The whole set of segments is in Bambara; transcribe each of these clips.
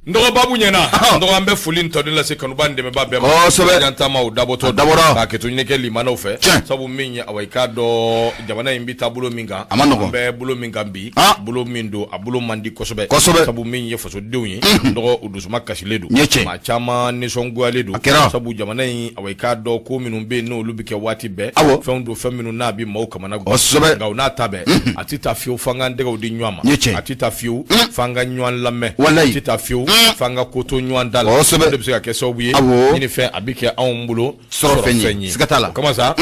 N dɔgɔ babu ɲɛna, n dɔgɔ an bɛ foli ni tanu lase kanuba ni dɛmɛba bɛɛ ma. Kosɛbɛ. Taama o dabɔtɔ A dabɔra. K'a kɛto ɲini kɛ limanaw fɛ. Tiɲɛ. Sabu min ye awa i k'a dɔn jamana in bɛ taa bolo min kan. A man nɔgɔn. An bɛ bolo min kan bi. Ah. Bolo min don a bolo man di kosɛbɛ. Kosɛbɛ. Sabu min ye fasodenw ye. N dɔgɔ u dusuma kasilen don. Ɲɛ cɛ. Maa caman nisɔngoyalen don. A kɛra. Sabu jamana in awa i k'a dɔn ko minnu bɛ yen n'olu bɛ kɛ waati bɛɛ. Awɔ. Fɛnw don fɛn minnu n'a bɛ maaw kamana gan. Kosɛbɛ. Nka o n'a ta bɛɛ. A tɛ taa fiyewu f'an k'an tɛgɛw di ɲɔgɔn ma. Ɲɛ cɛ. A tɛ taa fiyewu f'an ka ɲɔgɔn lamɛn. Walayi. A tɛ taa fiyewu f'an ka ko to ɲɔgɔn da la. Kosɛbɛ. O de bɛ se ka kɛ sababu ye. Awɔ. Ɲini fɛn a bɛ kɛ anw bolo. Sɔrɔfɛn ye. Siga t'a la. O kama sa.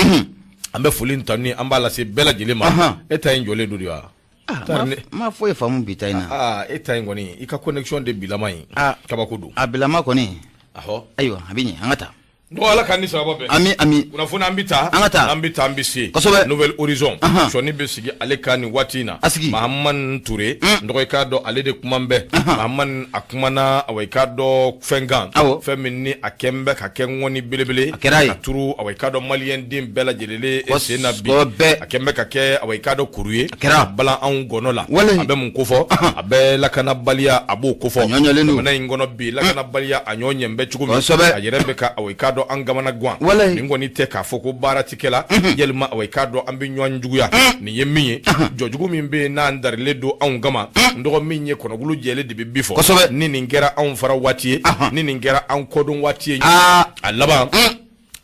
An bɛ foli ni tanuni an b'a lase bɛɛ lajɛlen ma. Ahan. E ta in jɔlen don de wa? Ah, n ma foyi faamu bi ta in na. Aa e ta in kɔni i ka connexion de bilama in. Ah. Kabako don. A bilama kɔni. Ahɔ. Ayiwa a bɛ ɲɛ an ka taa. N dɔgɔ Ala k'an ni sababa bɛn. Ami ami. Kunnafoni an bɛ taa. An ka taa. An bɛ taa an bɛ se. Kosɛbɛ. Nouvel Horizon. Ahan. Sɔnni bɛ sigi ale kan nin waati in na. A sigi. Mahamani Ture. N dɔgɔ i k'a dɔn ale de kuma bɛ. Mahamani a kumana awa i k'a dɔn fɛn kan. Awɔ. Fɛn min ni a kɛn bɛ ka kɛ ŋɔni belebele. A kɛra ye. Ka turu awa i k'a dɔn maliyɛn den bɛɛ lajɛlen sen na bi. Kosɛbɛ. A kɛn bɛ ka kɛ awa i k'a dɔn kuru ye. A kɛra. Balan anw gɔnɔ la. Walayi. A bɛ mun kofɔ. A bɛ lakanabaliya a b'o kofɔ. A ɲɔɲɔlen don. Jamana in kɔnɔ bi lakanabaliya a ɲɔ ɲɛ bɛ cogo min. Kosɛbɛ. A yɛrɛ bɛ ka awa i k'a dɔn an kamana gan. Walayi. Nin kɔni tɛ k'a fɔ ko baara ti kɛla. Yalima awa i k'a dɔn an bɛ ɲɔgɔn juguya. Nin ye min ye. Jɔjugu min bɛ yen n'an darilen don anw kama. N dɔgɔ min ye kɔnɔkulu jɛlen de bɛ bi fɔ. Kosɛbɛ. Ni nin kɛra anw fara waati ye. Ni nin kɛra an kɔdon waati ye. Aa. A laban.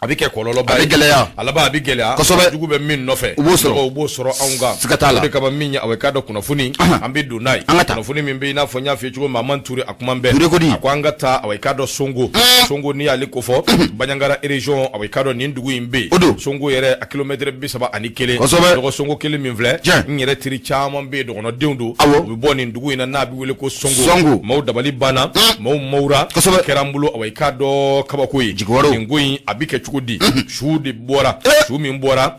A bɛ kɛ kɔlɔlɔba A ye. bɛ gɛlɛya. A laban a bɛ gɛlɛya. Kosɛbɛ. Jugu bɛ min nɔfɛ. U b'o sɔrɔ. Dɔgɔ, u b'o sɔrɔ anw kan. Siga t'a la. O de kama min ye awa i k'a dɔn kunnafoni. An bɛ don n'a ye. An ka taa. Kunnafoni min bɛ i n'a fɔ n y'a f'i ye cogo min Mahamani Ture a kuma bɛɛ. Ture ko di? A ko an ka taa awa i k'a dɔn Songo. Songo n'i y'ale kofɔ. Banjagara région awa i k'a dɔn nin dugu in bɛ yen. O don. Songo yɛrɛ a kilomètre 31. Kosɛbɛ. Dɔgɔ Songo kelen min filɛ. Tiɲɛ. N yɛrɛ teri caman bɛ yen dɔgɔnɔdenw don. Awɔ. U bɛ bɔ nin dugu in na n'a bɛ wele ko Songo. Songo. Maaw dabali banna. Maaw mawura. Kosɛbɛ. Kɛra n bolo awa i k'a dɔn kabako ye. Jigi wɛrɛw. Nin ko in a bɛ kɛ cogo di? Su de bɔra. Su min bɔra.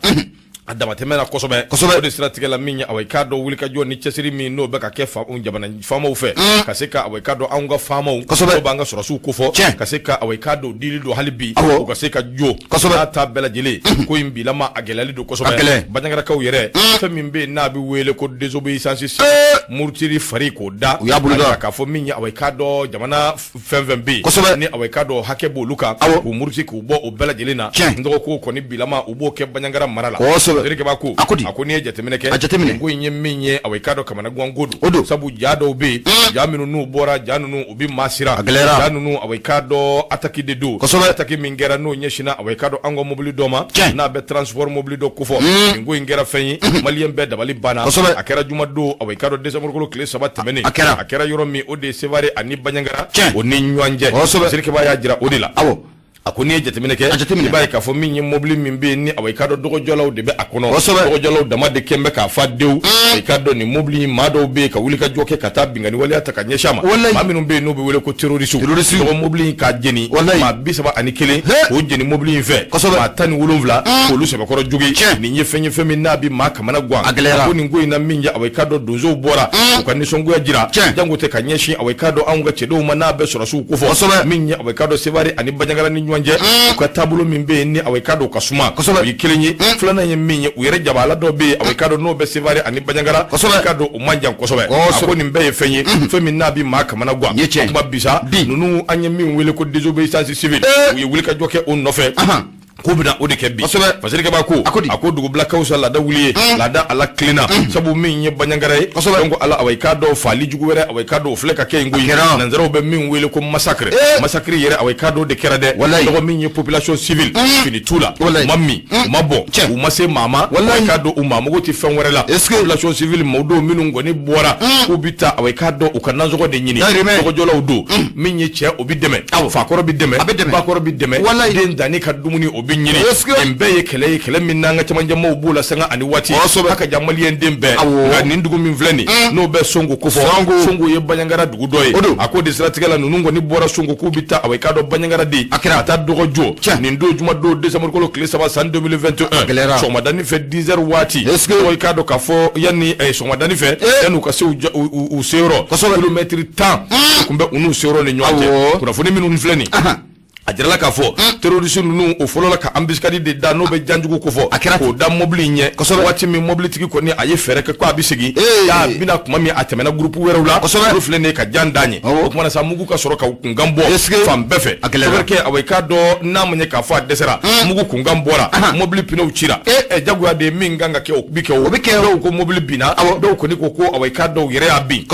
A damatɛmɛ na kosɛbɛ. Kosɛbɛ. O de siratigɛ la min ye awa i k'a dɔn wulikajɔ ni cɛsiri min n'o bɛ ka kɛ jamana faamaw fɛ. Ka se ka awa i k'a dɔn anw ka faamaw. Kosɛbɛ. N'o b'an ka sɔrɔdasiw kofɔ. Tiɲɛ. Ka se ka awa i k'a dɔn dili don hali bi. Awɔ. U ka se ka jo. Kosɛbɛ. N'a ta bɛɛ lajɛlen. Ko in bilama a gɛlɛyalen don kosɛbɛ. A gɛlɛn. Banjagarakaw yɛrɛ. Fɛn min bɛ yen n'a bɛ wele ko désobéissance civile. Murutili fari k'o da. U y'a boloda. K'a fɔ min ye awa i k'a dɔn jamana fɛn fɛn bɛ yen. Kosɛbɛ. Ni awa i k'a dɔn hakɛ b'olu kan. Awɔ. K'u muruti k'u bɔ o bɛɛ lajɛlen na. Tiɲɛ. N dɔgɔ ko kɔni bilama u b'o kɛ Banjagara mara la. Kosɛbɛ. Terikɛba ko. A ko di? A ko n'i ye jateminɛ kɛ. A jateminɛ. Nin ko in ye min ye awa i k'a dɔn kamanagan ko don. O don. Sabu ja dɔw bɛ yen. Ja minnu n'u bɔra ja ninnu u bɛ maa siran. A gɛlɛyara. Ja ninnu awa i k'a dɔn attaque de don. Kosɛbɛ. Attaque min kɛra n'o ɲɛsinna awa i k'a dɔn an ka mobili dɔ ma. Tiɲɛ. N'a bɛ transport mobili dɔ kofɔ. Nin ko in kɛra fɛn ye. Maliyɛn bɛɛ dabali banna. Kosɛbɛ. A kɛra jumadon awa i k'a dɔn décembre kalo tile 3 tɛmɛnen. A kɛra. A kɛra yɔrɔ min o de ye Sevare ani Banjagara. Tiɲɛ. O ni ɲɔgɔn cɛ. Kosɛbɛ. Terikɛba y'a jira o de la. Awɔ. A ko n'i ye jateminɛ kɛ A jateminɛ. i b'a ye k'a fɔ min ye mobili min bɛ yen ni awa i k'a dɔn dɔgɔjɔlaw de bɛ a kɔnɔ. Kosɛbɛ. Dɔgɔjɔlaw dama de kɛn bɛ k'a fa dewu. I k'a dɔn nin mobili in maa dɔw bɛ yen ka wuli ka jɔ kɛ ka taa binkanni waleya ta ka ɲɛsin a ma. Walayi. Maa minnu bɛ yen n'u bɛ wele ko terroriste. Terroriste. Dɔgɔ mobili in k'a jeni. Walayi. Maa 31 He. k'o jeni mobili in fɛ. Kosɛbɛ. Maa 17 k'olu sɛbɛkɔrɔ jogin. Tiɲɛ. Nin ye fɛn ye fɛn min n'a bɛ maa kamana gan. A gɛlɛyara. A ko nin ko in na min ye awa i k'a dɔn donsow bɔra. U ka nisɔngoya jira. Tiɲɛ. Jango tɛ ka ɲɛsin awa i k'a dɔn anw ka cɛdenw ma n'a bɛ sɔrɔdasiw kofɔ. Kosɛbɛ. Min ye awa i k'a dɔn Sevare ani Banjagara ni ɲɔgɔn cɛ. U ka taabolo min bɛ yen ni awa i k'a dɔn u ka suma. Kosɛbɛ. O ye kelen ye. Filanan ye min ye u yɛrɛ jabaala dɔ bɛ yen awa i k'a dɔn n'o bɛ Sevare ani Banjagara. Kosɛbɛ. I k'a dɔn o man jan kosɛbɛ. Kosɛbɛ. A ko nin bɛɛ ye fɛn ye. Fɛn min n'a bɛ maa kamana gan. Ye tiɲɛ. O kuma bisa. Bi. Ninnu an ye min wele ko désobéissance civile. U ye wulikajɔ kɛ o nɔfɛ. Ahan. K'u bɛna o de kɛ bi. Kosɛbɛ. Fasirikɛba ko. A ko di? A ko dugubila ka fisa laada wuli ye. Laada ala tilenna. Sabu min ye Banjagara ye. Kosɛbɛ. Donc ala awa i k'a dɔn faali jugu wɛrɛ awa i k'a dɔn o filɛ ka kɛ yen koyi. A kɛra. Nanzaraw bɛ min wele ko massacre. Massacre yɛrɛ awa i k'a dɔn o de kɛra dɛ. Walayi. Dɔgɔ min ye population civile. Fini t'u la. Walayi. U ma min. U ma bɔn. Tiɲɛ. U ma se maa ma. Walayi. Awa i k'a dɔn u maa mago tɛ fɛn wɛrɛ la. Est-ce que- Population civile maaw don minnu kɔni bɔra. K'u bɛ taa awa i k'a dɔn u ka nasɔngɔ de ɲini. Dayirimɛ. Dɔgɔjɔlaw don. Min ye cɛ o bɛ dɛmɛ. Fakɔrɔ bɛ dɛmɛ. A bɛ dɛmɛ. Bakɔrɔ bɛ dɛmɛ. Walayi. Den danni ka dumuni o bɛ ɲini. Est-ce que- Nin bɛɛ ye kɛlɛ ye kɛlɛ min n'an ka cɛmancɛmaw b'o la sanga ani waati. Kosɛbɛ. A ka jan maliyɛn den bɛɛ. Awɔ. Nka nin dugu min filɛ nin n'o bɛ Songo kofɔ. Songo. Songo ye Banjagara dugu dɔ ye. O don. A ko de siratigɛ la ninnu kɔni bɔra Songo k'u bɛ taa awa i k'a dɔn Banjagara de. A kɛra. Ka taa dɔgɔ jɔ. Tiɲɛ. Nin don juma don décembre kalo tile 3 san 2021. gɛlɛyara. Sɔgɔmadani fɛ 10 heures waati. Est-ce que- I k'a dɔn k'a fɔ yanni sɔgɔmadani fɛ. Yanni u ka se u seyɔrɔ. Kosɛbɛ. Kilomɛtiri 10. U tun bɛ u n'u seyɔrɔ ni ɲɔgɔn cɛ. Awɔ. Kunnafoni minnu filɛ nin. Ahan. A jirala k'a fɔ terroriste ninnu o fɔlɔla ka embuscade de da, n'o bɛ janjugu ko fɔ. A kɛra k'o da mobili in ɲɛ. Waati min mobilitigi kɔni a ye fɛɛrɛ kɛ ko a bɛ segin, a bɛna tuma min, a tɛmɛna groupe wɛrɛw la, olu filɛ nin ye ka jan da ɲɛ. O tuma na sa, mugu ka sɔrɔ ka kunkan bɔ fan bɛɛ fɛ. A gɛlɛyara. Kɛ awa, i k'a dɔn n'a ma ɲɛ k'a fɔ a dɛsɛra, mugu kunkan bɔra, mobili pneu cira. Ɛ, jagoya de ye, min kan ka kɛ, o bɛ kɛ. O bɛ kɛ. Dɔw ko mobili binna, dɔw kɔni ko awa, i k'a dɔn u yɛrɛ y'a bin.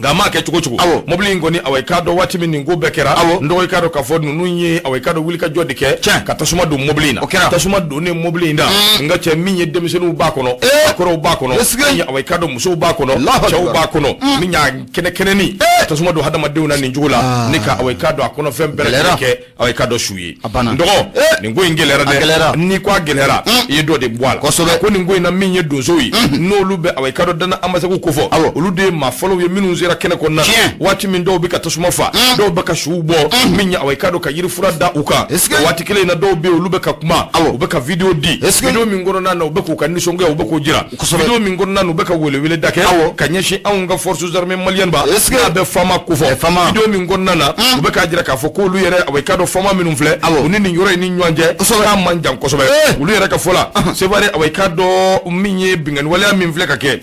Nka a m'a kɛ cogo cogo, mobili in kɔni, awa, i k'a dɔn waati min nin ko bɛɛ kɛra, n dɔgɔ, i k'a dɔn k'a fɔ ninnu ye, awa, i k'a dɔn wulikajɔ de kɛ ka tasuma don mobili in na. O kɛra. Tasuma donnen mobili in na, n ka cɛ, min ye denmisɛnninw b'a kɔnɔ, akɔrɔw b'a kɔnɔ, min ye, awa, i k'a dɔn musow b'a kɔnɔ, cɛw b'a kɔnɔ, min y'a kɛnɛ kɛnɛni, tasuma don hadamadenw na nin cogo la, ni ka, awa, i k'a dɔn a kɔnɔfɛn bɛɛ lajɛlen kɛ, awa, i k'a dɔn su ye. A banna. N dɔgɔ, nin ko in gɛlɛyara A gɛlɛyara. dɛ. N'i ko a gɛlɛyara, i ye dɔ de bɔ a la. Ko nin ko in na, min ye donsow ye, n'olu bɛ, awa, i k'a dɔn Dana Amasagu ko fɔ, olu de ye maa fɔlɔw ye minnu sera kɛnɛ kɔnɔna na. Waati min dɔw bɛ ka tasuma fa, dɔw bɛ ka suw bɔ, min ye, awa, i k'a dɔn ka yirifura da u kan. O waati kelen in na, dɔw bɛ yen, olu bɛ ka kuma, u bɛ ka vidéo di, vidéo min kɔnɔna na u bɛ k'u ka nisɔngoya, u bɛ k'o jira, vidéo min kɔnɔna na u bɛ ka welewele da kɛ ka ɲɛsin anw ka forces armées maliennes ma, n'a bɛ FAMa ko fɔ, vidéo min kɔnɔna na u bɛ k'a jira k'a fɔ k'olu yɛrɛ, awa, i k'a dɔn FAMa minnu filɛ, u ni nin yɔrɔ in ni ɲɔgɔn cɛ k'a man jan kosɛbɛ. Olu yɛrɛ ka fɔ la, Sevare, awa, i k'a dɔn min ye binkanni waleya min filɛ ka kɛ,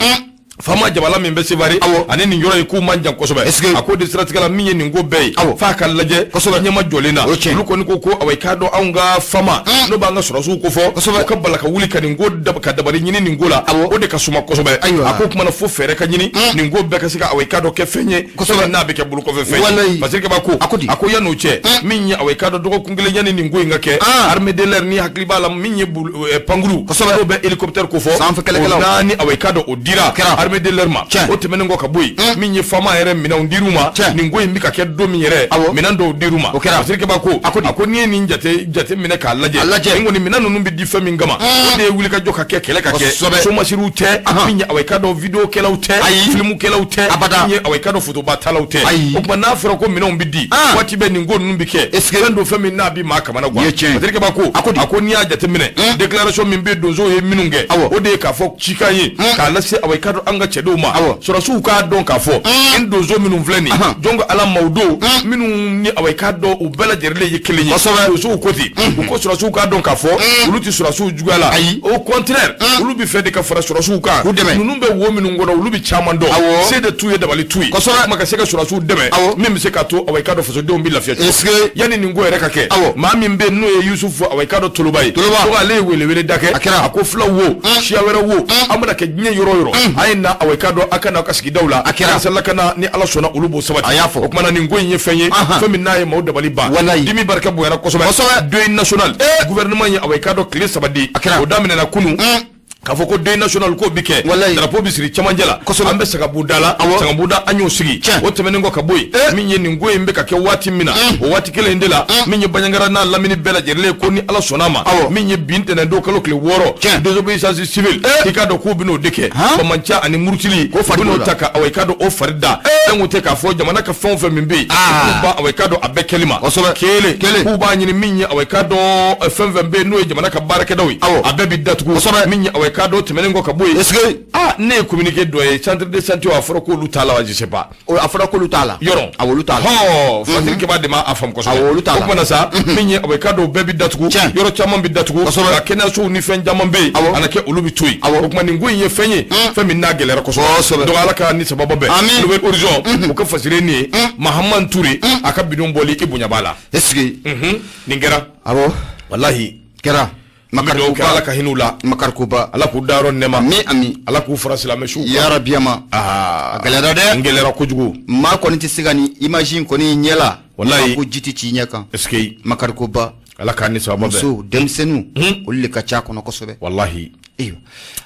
FAMa jabala min bɛ Sevare ani nin yɔrɔ in, k'u man jan kosɛbɛ. A ko de siratigɛ la, min ye nin ko bɛɛ ye, f'a ka lajɛ ɲɛma jɔlen na. Olu kɔni ko awa, i k'a dɔn anw ka FAMa, n'o b'an ka sɔrɔdasiw ko fɔ, o ka bala ka wuli ka nin ko ka dabali ɲini nin ko la, o de ka suma kosɛbɛ. A ko kumana fo fɛɛrɛ ka ɲini nin ko bɛɛ ka se ka, awa, i k'a dɔn kɛ fɛn ye kosɛbɛ, n'a bɛ kɛ bolo kɔfɛ fɛn ye. Parce que ko a ko yan'o cɛ, min ye, awa, i k'a dɔn dɔgɔkun kelen yanni nin ko in ka kɛ, armée de l'air, ni hakili b'a la, min ye pankuru, n'o bɛ hélicoptère ko fɔ, Sanfɛ kɛlɛkɛlaw. O naani, awa, i k'a dɔn o dira armée de l'air ma. O tɛmɛnen kɔ ka bɔ yen, min ye FAMa yɛrɛ minɛnw dir'u ma, nin ko in bɛ ka kɛ don min yɛrɛ, minɛn dɔw dir'u ma. Parce que ko a ko n'i ye nin jate minɛ k'a lajɛ, A lajɛ. Nin kɔni minɛn ninnu bɛ di fɛn min kama, o de ye wulikajɔ ka kɛ, kɛlɛ ka kɛ. Somasiriw tɛ, min ye, awa, i k'a dɔn vidéo kɛlaw tɛ, film kɛlaw tɛ, Abada. min ye, awa, i k'a dɔn fotoba talaw tɛ. O tuma n'a fɔra ko minɛnw bɛ di waati bɛɛ, nin ko ninnu bɛ kɛ, fɛn don, fɛn min n'a bɛ maa kamana gan. Ye tiɲɛ. Parce que ko a ko n'i y'a jateminɛ, déclaration min bɛ donsow ye minnu kɛ, o de ye k'a fɔ cikan ye k'a lase, awa, i k'a dɔn an ka cɛdenw ma, sɔrɔdasiw k'a dɔn k'a fɔ nin donso minnu filɛ nin, jɔn ko Ala, maaw don minnu ni, awa, i k'a dɔn u bɛɛ lajɛlen ye kelen ye. Donsow ko ten, u ko sɔrɔdasiw k'a dɔn k'a fɔ olu tɛ sɔrɔdasiw juguya la, au contraire, olu bɛ fɛ de ka fara sɔrɔdasiw kan. K'u dɛmɛ. Ninnu bɛ wo minnu kɔnɔ, olu bɛ caman dɔn, se de t'u ye, dabali t'u ye, kuma ka se ka sɔrɔdasiw dɛmɛ min bɛ se k'a to, awa, i k'a dɔn fasodenw bɛ lafiya cogo. Yanni nin ko yɛrɛ ka kɛ, maa min bɛ yen n'o ye Yusufu, awa, i k'a dɔn Toloba ye, Toloba. Ko ale ye welewele da kɛ. A kɛra. A ko fulaw wo, siya wɛrɛ wo, an bɛna kɛ diɲɛ yɔrɔ o yɔrɔ, a ye na, awa, i k'a dɔn a ka n'aw ka sigidaw la. A kɛra. Walasa lakana, ni Ala sɔnna, olu b'o sabati. A y'a fɔ. O kumana nin ko in ye fɛn ye, fɛn min n'a ye maaw dabali ban. Dimi barika bonyana kosɛbɛ. Deuil national, gouvernement ye, awa, i k'a dɔn tile 3 di. A kɛra. O daminɛna kunun k'a fɔ ko deuil national ko bi kɛ, drapeau bi siri cɛmancɛ la, an bɛ sagabuda la, sagabuda an y'o sigi. O tɛmɛnen kɔ ka bɔ yen, min ye nin ko in bɛ ka kɛ waati min na, o waati kelen in de la, min ye Bandiagara n'a lamini bɛɛ lajɛlen ko ni Ala sɔnna a ma, min ye bin ntɛnɛn don kalo tile 6, désobéissance civile, i k'a dɔn k'u bɛn'o de kɛ, banbaanci ani murutili, K'o fari u bɛn'o b'o la. ta ka, awa, i k'a dɔn o fari da. Fɛn kun tɛ k'a fɔ jamana ka fɛn o fɛn min bɛ yen, k'u ban, awa, i k'a dɔn a bɛɛ kɛli ma. Kelen, k'u b'a ɲini min ye, awa, i k'a dɔn fɛn fɛn bɛ yen n'o ye jamana ka baarakɛdaw ye, a bɛɛ bi datugu. Min ye, awa, i k'a dɔn tɛmɛnen kɔ ka bɔ yen, aa, ne ye communiqué dɔ ye, centre de santé, a fɔra k'olu t'a la wa, je sais pas. A fɔra k'olu t'a la. Yɔrɔ. Awɔ, olu t'a la. Hɔn, Fatiri Keba de ma a faamu kosɛbɛ. Awɔ, olu t'a la. O kumana sa, min ye, awa, i k'a dɔn bɛɛ bi datugu, yɔrɔ caman bi datugu, nka kɛnɛyasow ni fɛn caman bɛ yen, a na kɛ olu bi to yen. O tuma nin ko in ye fɛn ye, fɛn min n'a gɛlɛyara kosɛbɛ. Donc Ala ka ni sababu bɛn. Amin. Nouvel Horizon u ka fasiri nin ye, Mahamane Touré a ka bidon bɔli, i bonya b'a la. Est-ce que Nin kɛra. Walahi. Kɛra. An bɛ dugawu kɛ, Ala ka hinɛ u la. Makarikoba. Ala k'u dayɔrɔ nɛma. Ami, ami. Ala k'u fara silamɛ suw kan. Yarabiyama. Aa, A gɛlɛyara dɛ. N gɛlɛyara kojugu. Maa kɔni tɛ se ka nin image in kɔni ɲɛ la. Walahi. Ko ji tɛ ci ɲɛ kan. Est-ce que Makarikoba. Ala k'an ni sababa bɛn. Musow, denmisɛnninw, olu de ka ca a kɔnɔ kosɛbɛ. Walahi. Ayiwa.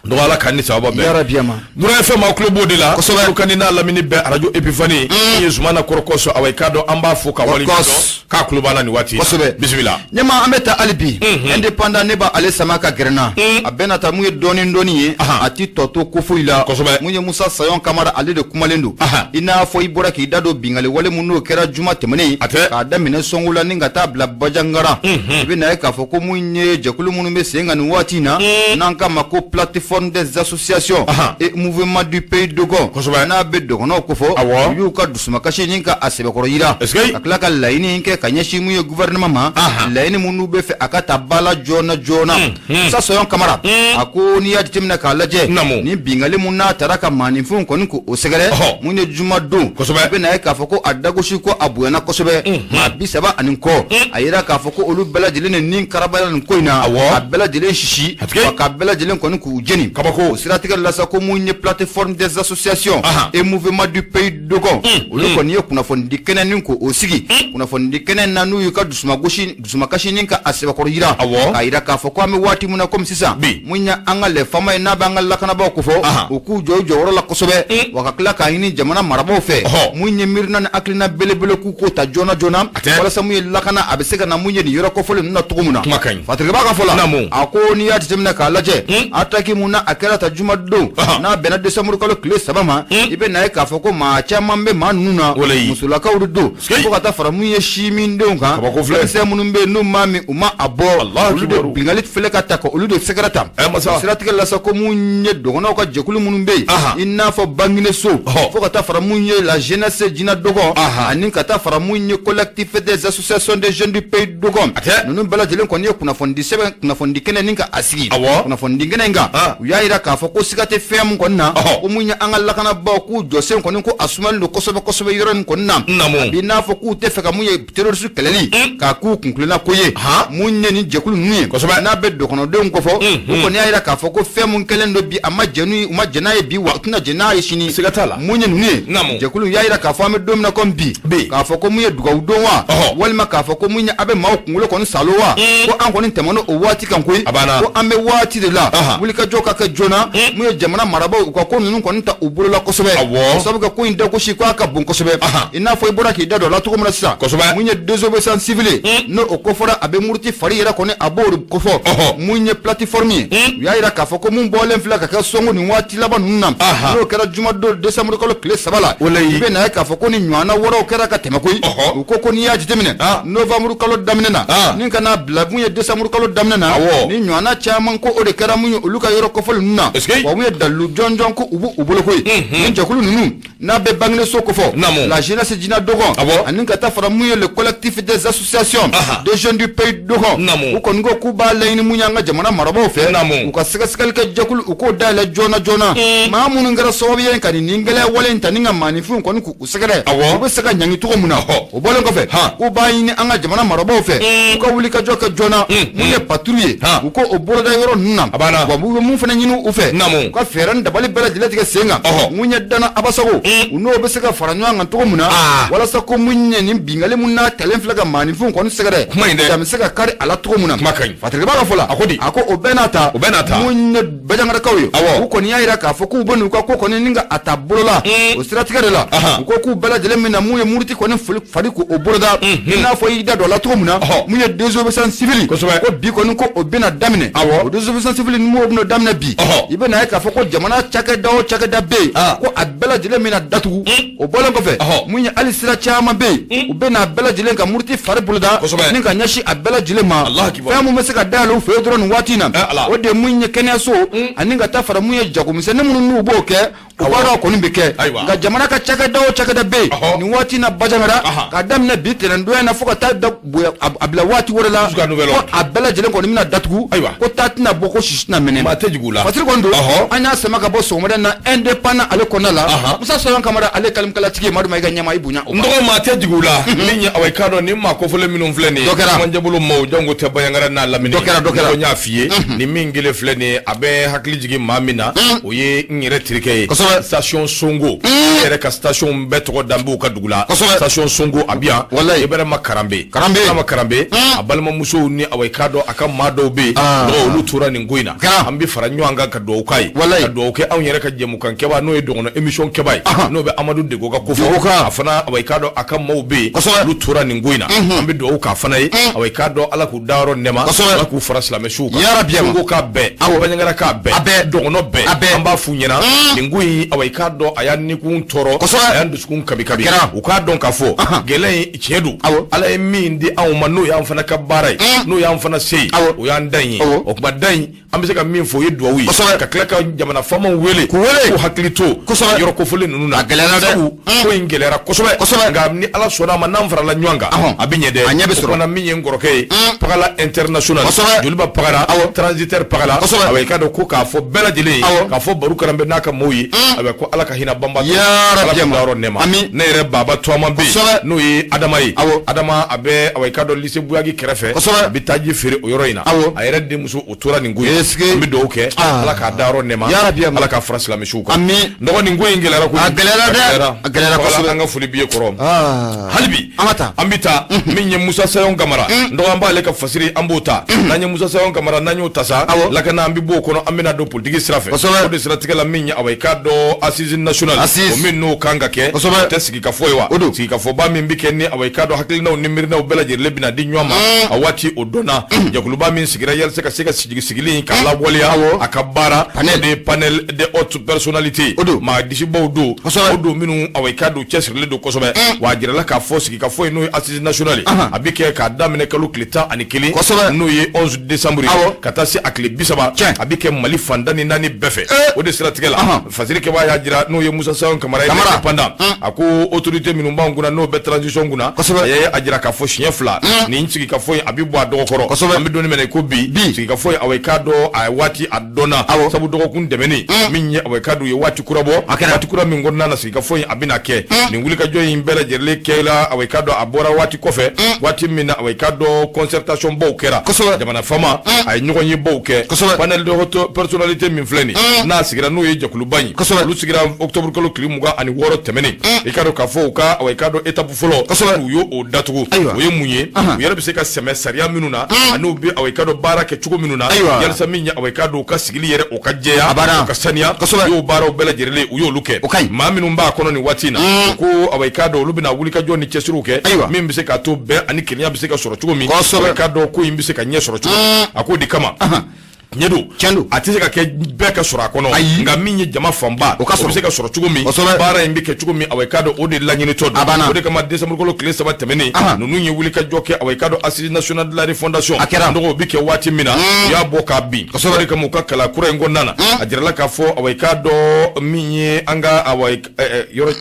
Donc Ala k'an ni sababa bɛn. Yarabiyama. Nura FM, aw tulo b'o de la. Kani n'a lamini bɛɛ, arajo Epifani, min ye Zumana Kɔrɔkɔsɔ, awa, i k'a dɔn an b'a fo ka wale Kɔrɔkɔs. k'a tulo b'an na nin waati in na. Bisimila. Ɲɛma, an bɛ taa hali bi Indépendant, ne b'ale sama ka gɛrɛ n na. A bɛna ta mun ye dɔɔni dɔɔni ye, a ti tɔ to ko foyi la. Mun ye Musa Sayon Kamara, ale de kumalen don. I n'a fɔ i bɔra k'i da don bingali wale mun n'o kɛra juma tɛmɛnen, A tɛ. k'a daminɛ Sɔngo la ni ka taa bila Bandiagara, i bɛ na ye k'a fɔ ko mun ye jɛkulu minnu bɛ sen kan nin waati in na, n'an k'a ma ma ko plateforme des associations et mouvement du pays Dogon n'a bɛ dɔgɔnɔw kofɔ u y'u ka dusumakasi ni ka a sɛbɛkɔrɔ yira ka tila ka laɲini kɛ ka ɲɛsin mun ye gouvernement ma laɲini minnu bɛ fɛ a ka ta ba la joona joona Musa Sɔyɔn Kamara a ko n'i y'a jateminɛ k'a lajɛ ni binkanni mun n'a taara ka maaninfinw kɔni ko o sɛgɛrɛ mun ye juma don i bɛna ye k'a fɔ ko a dagosi ko a bonyana kosɛbɛ maa 30 ani kɔ a yira k'a fɔ ko olu bɛɛ lajɛlen de ni karabala nin ko in na a bɛɛ lajɛlen sisi wa ka bɛɛ lajɛlen kɔni k'u jeni kabako o siratigɛ la sa ko mun ye plateforme des associations et mouvement du pays Dogon olu kɔni ye kunnafonidi kɛnɛ nin ko o sigi kunnafonidi kɛnɛ na n'u y'u ka dusumakasi ni ka a sɛbɛkɔrɔ yira k'a yira k'a fɔ ko an bɛ waati min na komi sisan mun ye an ka les FAMa ye n'a b'an ka lakanabaaw kofɔ u k'u jɔ u jɔyɔrɔ la kosɛbɛ wa ka tila k'a ɲini jamana marabaaw fɛ mun ye miirina ni hakilina belebele k'u k'o ta joona joona walasa mun ye lakana a bɛ se ka na mun ye nin yɔrɔ kofɔlen ninnu na cogo min na Patrick b'a ka fɔ la a ko n'i y'a jateminɛ k'a lajɛ attaque mun na a kɛra ta juma don n'a bɛnna décembre kalo tile 3 ma i bɛ n'a ye k'a fɔ ko maa caman bɛ maa ninnu na musolakaw de don fo ka taa fara mun ye simindenw kan denmisɛn minnu bɛ yen n'u ma min u ma a bɔ olu de binkanni filɛ ka ta ka olu de sɛgɛrɛ ta siratigɛ la sa ko mun ye dɔgɔnɔw ka jɛkulu minnu bɛ yen i n'a fɔ Bangineso fo ka taa fara mun ye la jeunesse Jina Dogon ani ka taa fara mun ye collectif des associations des jeunes du pays Dogon ninnu bɛɛ lajɛlen kɔni ye kunnafonidi sɛbɛn kunnafonidi kɛnɛ nin ka a sigi kunnafonidi kɛnɛ in kan u y'a yira k'a fɔ ko siga tɛ fɛn min kɔni na ko mun ye an ka lakanabaaw k'u jɔsen kɔni ko a sumalen don kosɛbɛ kosɛbɛ yɔrɔ nin kɔni na a b'i n'a fɔ k'u tɛ fɛ ka mun ye terroriste kɛlɛli k'a k'u kuntilenna ko ye mun ye nin jɛkulu ninnu ye n'a bɛ dɔgɔnɔdenw kofɔ u kɔni y'a yira k'a fɔ ko fɛn mun kɛlen don bi a ma jɛn n'u u ma jɛn n'a ye bi wa u tɛna jɛn n'a ye sini siga t'a la mun ye ninnu ye jɛkulu y'a yira k'a fɔ an bɛ don min na komi bi k'a fɔ ko mun ye dugawu don wa walima k'a fɔ ko mun ye a bɛ maaw kunkolo kɔni salo wa ko an kɔni tɛmɛna o waati kan koyi ko an bɛ waati de la wulikajɔ ka kɛ joona mun ye jamana marabaaw u ka ko ninnu kɔni ta u bolo la kosɛbɛ sabu ka ko in dagosi ko a ka bon kosɛbɛ i n'a fɔ i bɔra k'i da don a la cogo min na sisan mun ye désobéissance civile n'o o kofɔra a bɛ muruti fari yɛrɛ kɔni a b'o de kofɔ mun ye plateforme ye u y'a yira k'a fɔ ko mun bɔlen filɛ ka kɛ Sɔngo nin waati laban ninnu na n'o kɛra jumadon décembre kalo tile 3 la i bɛ n'a ye k'a fɔ ko ni ɲɔgɔnna wɛrɛw kɛra ka tɛmɛ koyi u ko ko n'i y'a jateminɛ novembre kalo daminɛ na ni ka n'a bila mun ye décembre kalo daminɛ na ni ɲɔgɔnna caman ko o de kɛra mun ye olu ka yɔrɔ kofɔlen ninnu na wa mun ye dalilu jɔnjɔn ko u b'u bolo koyi nin jɛkulu ninnu n'a bɛ Bangineso kofɔ la jeunesse Jina Dogon ani ka taa fara mun ye le collectif des associations des jeunes du pays Dogon u kɔni ko k'u b'a laɲini mun y'an ka jamana marabaaw fɛ u ka sɛgɛsɛgɛli kɛ jɛkulu u k'o dayɛlɛ joona joona maa minnu kɛra sababu ye ka nin gɛlɛya wale in ta ni ka maaninfinw kɔni k'u sɛgɛrɛ u bɛ se ka ɲangi cogo min na o bɔlen kɔfɛ k'u b'a ɲini an ka jamana marabaaw fɛ u ka wuli ka jɔ kɛ joona mun ye patrouille ye u ko o boloda yɔrɔ ninnu na wa u bɛ mun fana ɲini u fɛ u ka fɛɛrɛ ni dabali bɛɛ lajɛlen tigɛ sen kan mun ye Dana Abasago u n'o bɛ se ka fara ɲɔgɔn kan cogo min na walasa ko mun ye nin binkanni mun n'a talen filɛ ka maaninfinw kɔni sɛgɛrɛ dan bɛ se ka kari a la cogo min na Patrick b'a ka fɔ la a ko o bɛɛ n'a ta mun ye Bajangarakaw ye u kɔni y'a yira k'a fɔ k'u bɛ n'u ka ko kɔni ni ka a ta bolo la o siratigɛ de la u ko k'u bɛɛ lajɛlen bɛna mun ye muruti kɔni fari k'o boloda i n'a fɔ i da don a la cogo min na mun ye désobéissance civile ko bi kɔni ko o bɛna daminɛ o désobéissance civile ni m'o bɛna daminɛ bi i bɛna ye k'a fɔ ko jamana cakɛda o cakɛda bɛ yen ko a bɛɛ lajɛlen bɛna datugu o bɔlen kɔfɛ mun ye hali sira caman bɛ yen u bɛna a bɛɛ lajɛlen ka muruti fari boloda ni ka ɲɛsin a bɛɛ lajɛlen ma fɛn mun bɛ se ka dayɛlɛ u fɛ yen dɔrɔn nin waati in na o de ye mun ye kɛnɛyaso ani ka taa fara mun ye jagomisɛnnin minnu n'u b'o kɛ o baaraw kɔni bɛ kɛ nka jamana ka cakɛda o cakɛda bɛ yen nin waati in na Bajangara k'a daminɛ bi tɛnɛndonya in na fo ka taa a bila waati wɛrɛ la ko a bɛɛ lajɛlen kɔni bɛna datugu ko ta tɛna bɔ ko sisi tɛna mɛnɛ Patiri kɔni don an y'a sama ka bɔ sɔgɔmada in na Indépendant ale kɔnɔna la Musa Sɔyɔn Kamara ale kalimkalatigi ye Madu Mayiga ɲɛmaa i bonya o ma. N dɔgɔ maa tɛ jigin u la min ye awa i k'a dɔn nin maa kofɔlen minnu filɛ nin ye Cɛmancɛbolo maaw janko tɛ Banjagara n'a lamini dɔ kɛra n y'a f'i ye nin min kelen filɛ nin ye a bɛ hakili jigin maa min na o ye n yɛrɛ terikɛ ye station Songo ne yɛrɛ ka station bɛɛ tɔgɔ da n b'u ka dugu la station Songo a bɛ yan Ibrahima Karanbe Ibrahima Karanbe a balimamusow ni awa i k'a dɔn a ka maa dɔw bɛ yen olu tora nin ko in na an bɛ fara ɲɔgɔn kan ka dugawu k'a ye ka dugawu kɛ anw yɛrɛ ka jɛmukan kɛbaa n'o ye dɔgɔnɔ émission kɛbaa ye n'o bɛ Amadu Dego ka ko fɔ a fana awa i k'a dɔn a ka maaw bɛ yen olu tora nin ko in na an bɛ dugawu k'a fana ye awa i k'a dɔn Ala k'u dayɔrɔ nɛɛma Ala k'u fara silamɛ suw kan yarabi Songo k'a bɛɛ Banjagara k'a bɛɛ dɔgɔnɔ bɛɛ an b'a f'u ɲɛna nin ko in awa i k'a dɔn a y'an nikun tɔɔrɔ a y'an dusukun kami kami u k'a dɔn k'a fɔ gɛlɛya in tiɲɛ don Ala ye min di anw ma n'o y'an fana ka baara ye n'o y'an fana se ye o y'an dan ye o tuma dan in. An bɛ se ka min fɔ o ye dugawu ye ka tila ka jamana faamaw wele k'u wele k'u hakili to yɔrɔ kofɔlen ninnu na. A gɛlɛyara dɛ. Sabu ko in gɛlɛyara kosɛbɛ Kosɛbɛ. Nka ni Ala sɔnna a ma, n'an farala ɲɔgɔn kan, a bɛ ɲɛ dɛ. A ɲɛ bɛ sɔrɔ. O fana min ye n kɔrɔkɛ ye, Pagala international, Joliba Pagala, transitaire Pagala. Awa, i k'a dɔn ko k'a fɔ bɛɛ lajɛlen ye, k'a fɔ Baru Karanbɛ n'a ka maaw ye, ayiwa, ko Ala ka hinɛ banba Ya Ala Rabbi. k'u dayɔrɔ nɛɛma. Ami. Ne yɛrɛ Baba Tɔma bɛ yen, n'o ye Adama ye. Adama, a bɛ, awa, i k'a dɔn lycée Buyagi kɛrɛfɛ, a bɛ taji feere o yɔrɔ in na. A yɛrɛ denmuso o tora nin ko in. Est-ce que An bɛ dugawu kɛ, Ala k'a dayɔrɔ nɛɛma. Ya Rabbi. Ala k'a fara silamɛsuw kan. Ami. Dɔgɔ, nin ko in gɛlɛyara koyi. A gɛlɛyara dɛ. A gɛlɛyara Pagala, kosɛbɛ. An ka foli b'i ye, kɔrɔ. Hali bi An ka taa. An bɛ taa min ye Musa Sayon Kamara, dɔgɔ, an b'ale ka fasiri, an b'o ta. N'an ye Musa Sayon Kamara, n'an y'o ta sa, lakana, an bɛ b'o kɔnɔ, an bɛna don politiki sira fɛ. O de siratigɛ la, min ye, awa, i k'a dɔn assise nationale, Assise. o min n'o kan ka kɛ, o tɛ sigikafɔ ye wa? O don. Sigikafɔba min bɛ kɛ ni, awa, i k'a dɔn hakilinaw ni miirinaw bɛɛ lajɛlen bɛna di ɲɔgɔn ma, a waati o dɔnna. Jɛkuluba min sigira yalisa ka se ka sigi sigili in ka lawaleya, a ka baara, Panel. o de ye panel de haute personnalité. O don. Maa disibaw don. O don minnu, awa, i k'a dɔn cɛsirilen don kosɛbɛ. Wa a jirala k'a fɔ sigikafɔ in, n'o ye assise nationale ye, a bɛ kɛ k'a daminɛ kalo tile 11, n'o ye 11 décembre ye, ka taa se a tile 30. A bɛ kɛ Mali fan 14 bɛɛ fɛ. O de siratigɛ la, fasiri kɛbaa y'a jira, n'o ye Musa Sayon Kamara ye, Kamara. indépendant, a ko autorité minnu b'an kunna, n'o bɛ transition kunna, a ye a jira k'a fɔ siɲɛ fila nin sigikafɔ in, a bɛ bɔ a dɔgɔ kɔrɔ. An bɛ don min na i ko bi, sigikafɔ in, awa, i k'a dɔn a waati a dɔnna, sabu dɔgɔkun tɛmɛnen min ye, awa, i k'a dɔn u ye waati kura bɔ, waati kura min kɔnɔna na sigikafɔ in a bɛna kɛ. Nin wulikajɔ in bɛɛ lajɛlen kɛla, awa, i k'a dɔn a bɔra waati kɔfɛ, waati min na, awa, i k'a dɔn concertation baw kɛra. Jamana faama a ye ɲɔgɔn ye baw kɛ. Panel de haute personnalité min filɛ nin, n'a sigira, n'o ye jɛkuluba in, olu sigira octobre kalo tile 26 tɛmɛnen. I k'a dɔn k'a fɔ u ka, awa, i k'a dɔn étape fɔlɔ, u y'o o datugu. O ye mun ye? U yɛrɛ bɛ se ka sɛmɛ sariya minnu na, ani u bɛ, awa, i k'a dɔn baara kɛ cogo minnu na, yalisa min ye, awa, i k'a dɔn u ka sigili yɛrɛ, o ka jɛya, A banna. o ka saniya. U y'o baaraw bɛɛ lajɛlen, u y'olu kɛ. O ka ɲi. Maa minnu b'a kɔnɔ nin waati in na, u ko, awa, i k'a dɔn olu bɛna wulikajɔ ni cɛsiriw kɛ min bɛ se k'a to bɛn ani kelenya bɛ se ka sɔrɔ cogo min, awa, i k'a dɔn ko in bɛ se ka ɲɛ sɔrɔ cogo min. A k'o de kama, tiɲɛ don, Tiɲɛ don. a tɛ se ka kɛ bɛɛ ka sɔrɔ a kɔnɔ, Ayi. nka min ye jama fanba, O ka sɔrɔ. o bɛ se ka sɔrɔ cogo min, baara in bɛ kɛ cogo min, awa, i k'a dɔn o de laɲinitɔ don. A banna. O de kama, décembre kalo tile 3 tɛmɛnen, ninnu ye wulikajɔ kɛ, awa, i k'a dɔn assise nationale de la refondation. A kɛra. Dɔgɔ, o bɛ kɛ waati min na, u y'a bɔ k'a bin. O de kama, u ka kala kura in kɔnɔna na, a jirala k'a fɔ, awa, i k'a dɔn min ye an ka, awa, yɔrɔ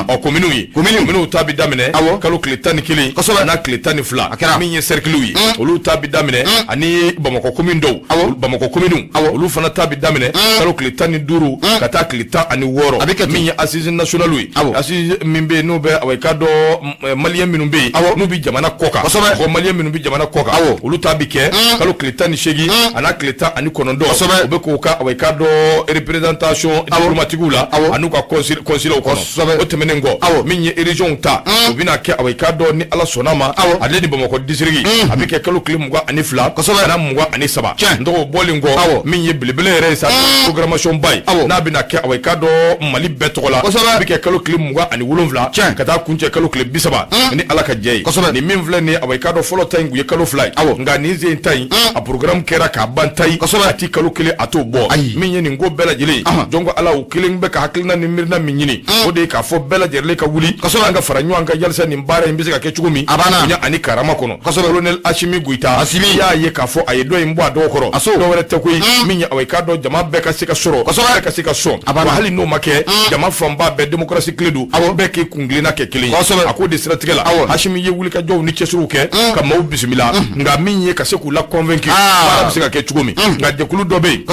ɔ kominiw ye, kominiw ta bɛ daminɛ kalo tile 11 n'a tile 12. A kɛra. Min ye cercle ye, olu ta bɛ daminɛ, ani Bamakɔ commune dɔw, Bamakɔ kominiw, olu fana ta bɛ daminɛ kalo tile 15 ka taa tile 16. A bɛ kɛ ten. Min ye assise nationale ye, assise min bɛ yen, n'o bɛ, awa, i k'a dɔn malien minnu bɛ yen, n'u bɛ jamana kɔ kan, mɔgɔ malien minnu bɛ jamana kɔ kan, olu ta bɛ kɛ kalo tile 18 a n'a tile 19. U bɛ k'o ka, awa, i k'a dɔn représentation diplomatique la, an'u ka consulat kɔnɔ. O tɛmɛnen kɔ, min ye région ta, o bɛna kɛ, awa, i k'a dɔn ni Ala sɔnna ma, ale ni Bamakɔ district, a bɛ kɛ kalo tile 22 a n'a 23. N tɔgɔ, o bɔlen kɔ, min ye belebele yɛrɛ ye sa, programmation ba ye, n'a bɛna kɛ, awa, i k'a dɔn Mali bɛɛ tɔgɔ la, a bɛ kɛ kalo tile 27 ka taa kuncɛ kalo tile 30 ni Ala ka jɛ ye. Nin min filɛ nin ye, awa, i k'a dɔn fɔlɔ ta in tun ye kalo 2 ye, nka nin sen ta in, a programme kɛra k'a ban ta ye, a ti kalo 1, a t'o bɔ. Min ye nin ko bɛɛ lajɛlen ye, jɔn ko Ala, u kelen bɛ ka hakilina ni miirina min ɲini, o de ye k'a fɔ bɛɛ lajɛlen ka wuli, an ka fara ɲɔgɔn kan yalisa nin baara in bɛ se ka kɛ cogo min, A banna. bonya ani karama kɔnɔ. Colonel Asimi Goyita y'a ye k'a fɔ a ye dɔ in bɔ a dɔgɔ kɔrɔ, dɔw wɛrɛ tɛ koyi, min ye, awa, i k'a dɔn jama bɛɛ ka se ka sɔrɔ, bɛɛ ka se ka sɔn. A banna. Wa hali n'o ma kɛ, jama fanba bɛɛ, démocratie tile don, bɛɛ k'i kuntilenna kɛ kelen ye. A k'o de siratigɛ la, Asimi ye wulikajɔw ni cɛsiriw kɛ ka maaw bisimila, nka min ye ka se k'u la convaincre baara bɛ se ka kɛ cogo min, nka jɛkulu dɔ bɛ yen,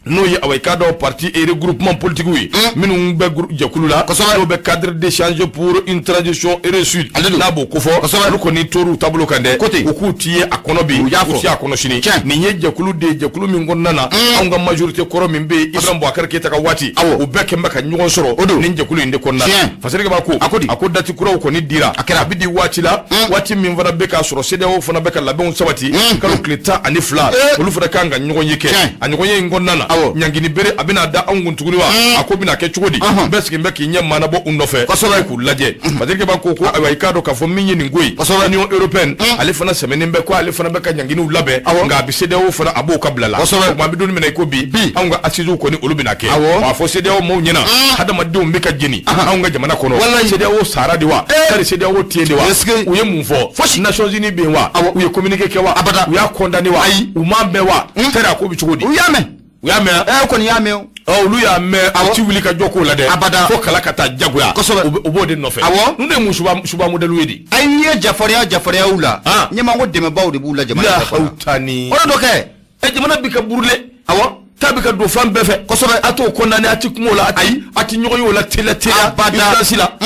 n'o ye, awa, i k'a dɔn parti et regroupement politique ye minnu bɛ jɛkulu la, n'o bɛ cadre d'échange pour une transition réussie, n'a b'o kofɔ, olu kɔni tor'u taabolo kan dɛ. U k'u ti ye a kɔnɔ bi, U y'a u fɔ. ti a kɔnɔ sini. Tiɲɛ. Nin ye jɛkulu de ye, jɛkulu min kɔnɔna na, anw ka majorité kɔrɔ min bɛ yen, Ibrahim Boubacar Keita ka waati, u bɛɛ kɛn bɛ ka ɲɔgɔn sɔrɔ O don. nin jɛkulu in de kɔnɔna na. Fasirikɛ b'a ko A ko di? A ko date kuraw kɔni dira. A kɛra. A bɛ di waati la, waati min fana bɛ k'a sɔrɔ CEDEAO fana bɛ ka labɛnw sabati. Kalo tile 12, olu fana kan ka ɲɔgɔn ye kɛ. A ɲɔgɔn ye in kɔnɔna na, Ɲangini bere a bɛna da anw kun tuguni wa? A ko bɛna kɛ cogo di? Bɛɛ sigilen bɛ k'i ɲɛ maanabɔ u nɔfɛ k'u lajɛ. Patrick Ba ko ayiwa, i k'a dɔn k'a fɔ min ye nin ko ye, Union européenne ale fana sɛmɛnen bɛ ko ale fana bɛ ka ɲanginiw labɛn, nka a bɛ CEDEAO fana a b'o ka bila la. O tuma an bɛ don min na i ko bi, anw ka assises kɔni olu bɛna kɛ. A fɔ CEDEAO maaw ɲɛna, hadamadenw bɛ ka jeni anw ka jamana kɔnɔ. CEDEAO sara de wa? Tari CEDEAO tɛ yen de wa? U ye mun fɔ? Nations Unies bɛ yen wa? U ye communiqué kɛ wa? U y'a condamné wa? U m'a mɛn wa? Tari a ko bɛ cogo di? U y'a mɛn. U y'a mɛn. Ɛ kɔni y'a mɛn o. Olu y'a mɛn, a ti wuli ka jɔ k'o la dɛ. Abada. Fo kala ka taa jagoya. U b'o de nɔfɛ. Ninnu de ye mun suba modèle ye de? Ayi, n'i ye jafarinya jafarinya la, ɲɛma ko dɛmɛbaaw de b'u la jamana. La hawtani. O de dɔ kɛ. Ɛ, jamana bi ka brûler. Ta bɛ ka don fan bɛɛ fɛ. A t'o condamné, a ti kuma o la, ayi, a ti ɲɔgɔn ye o la teliya teliya. Abada. Urgence la.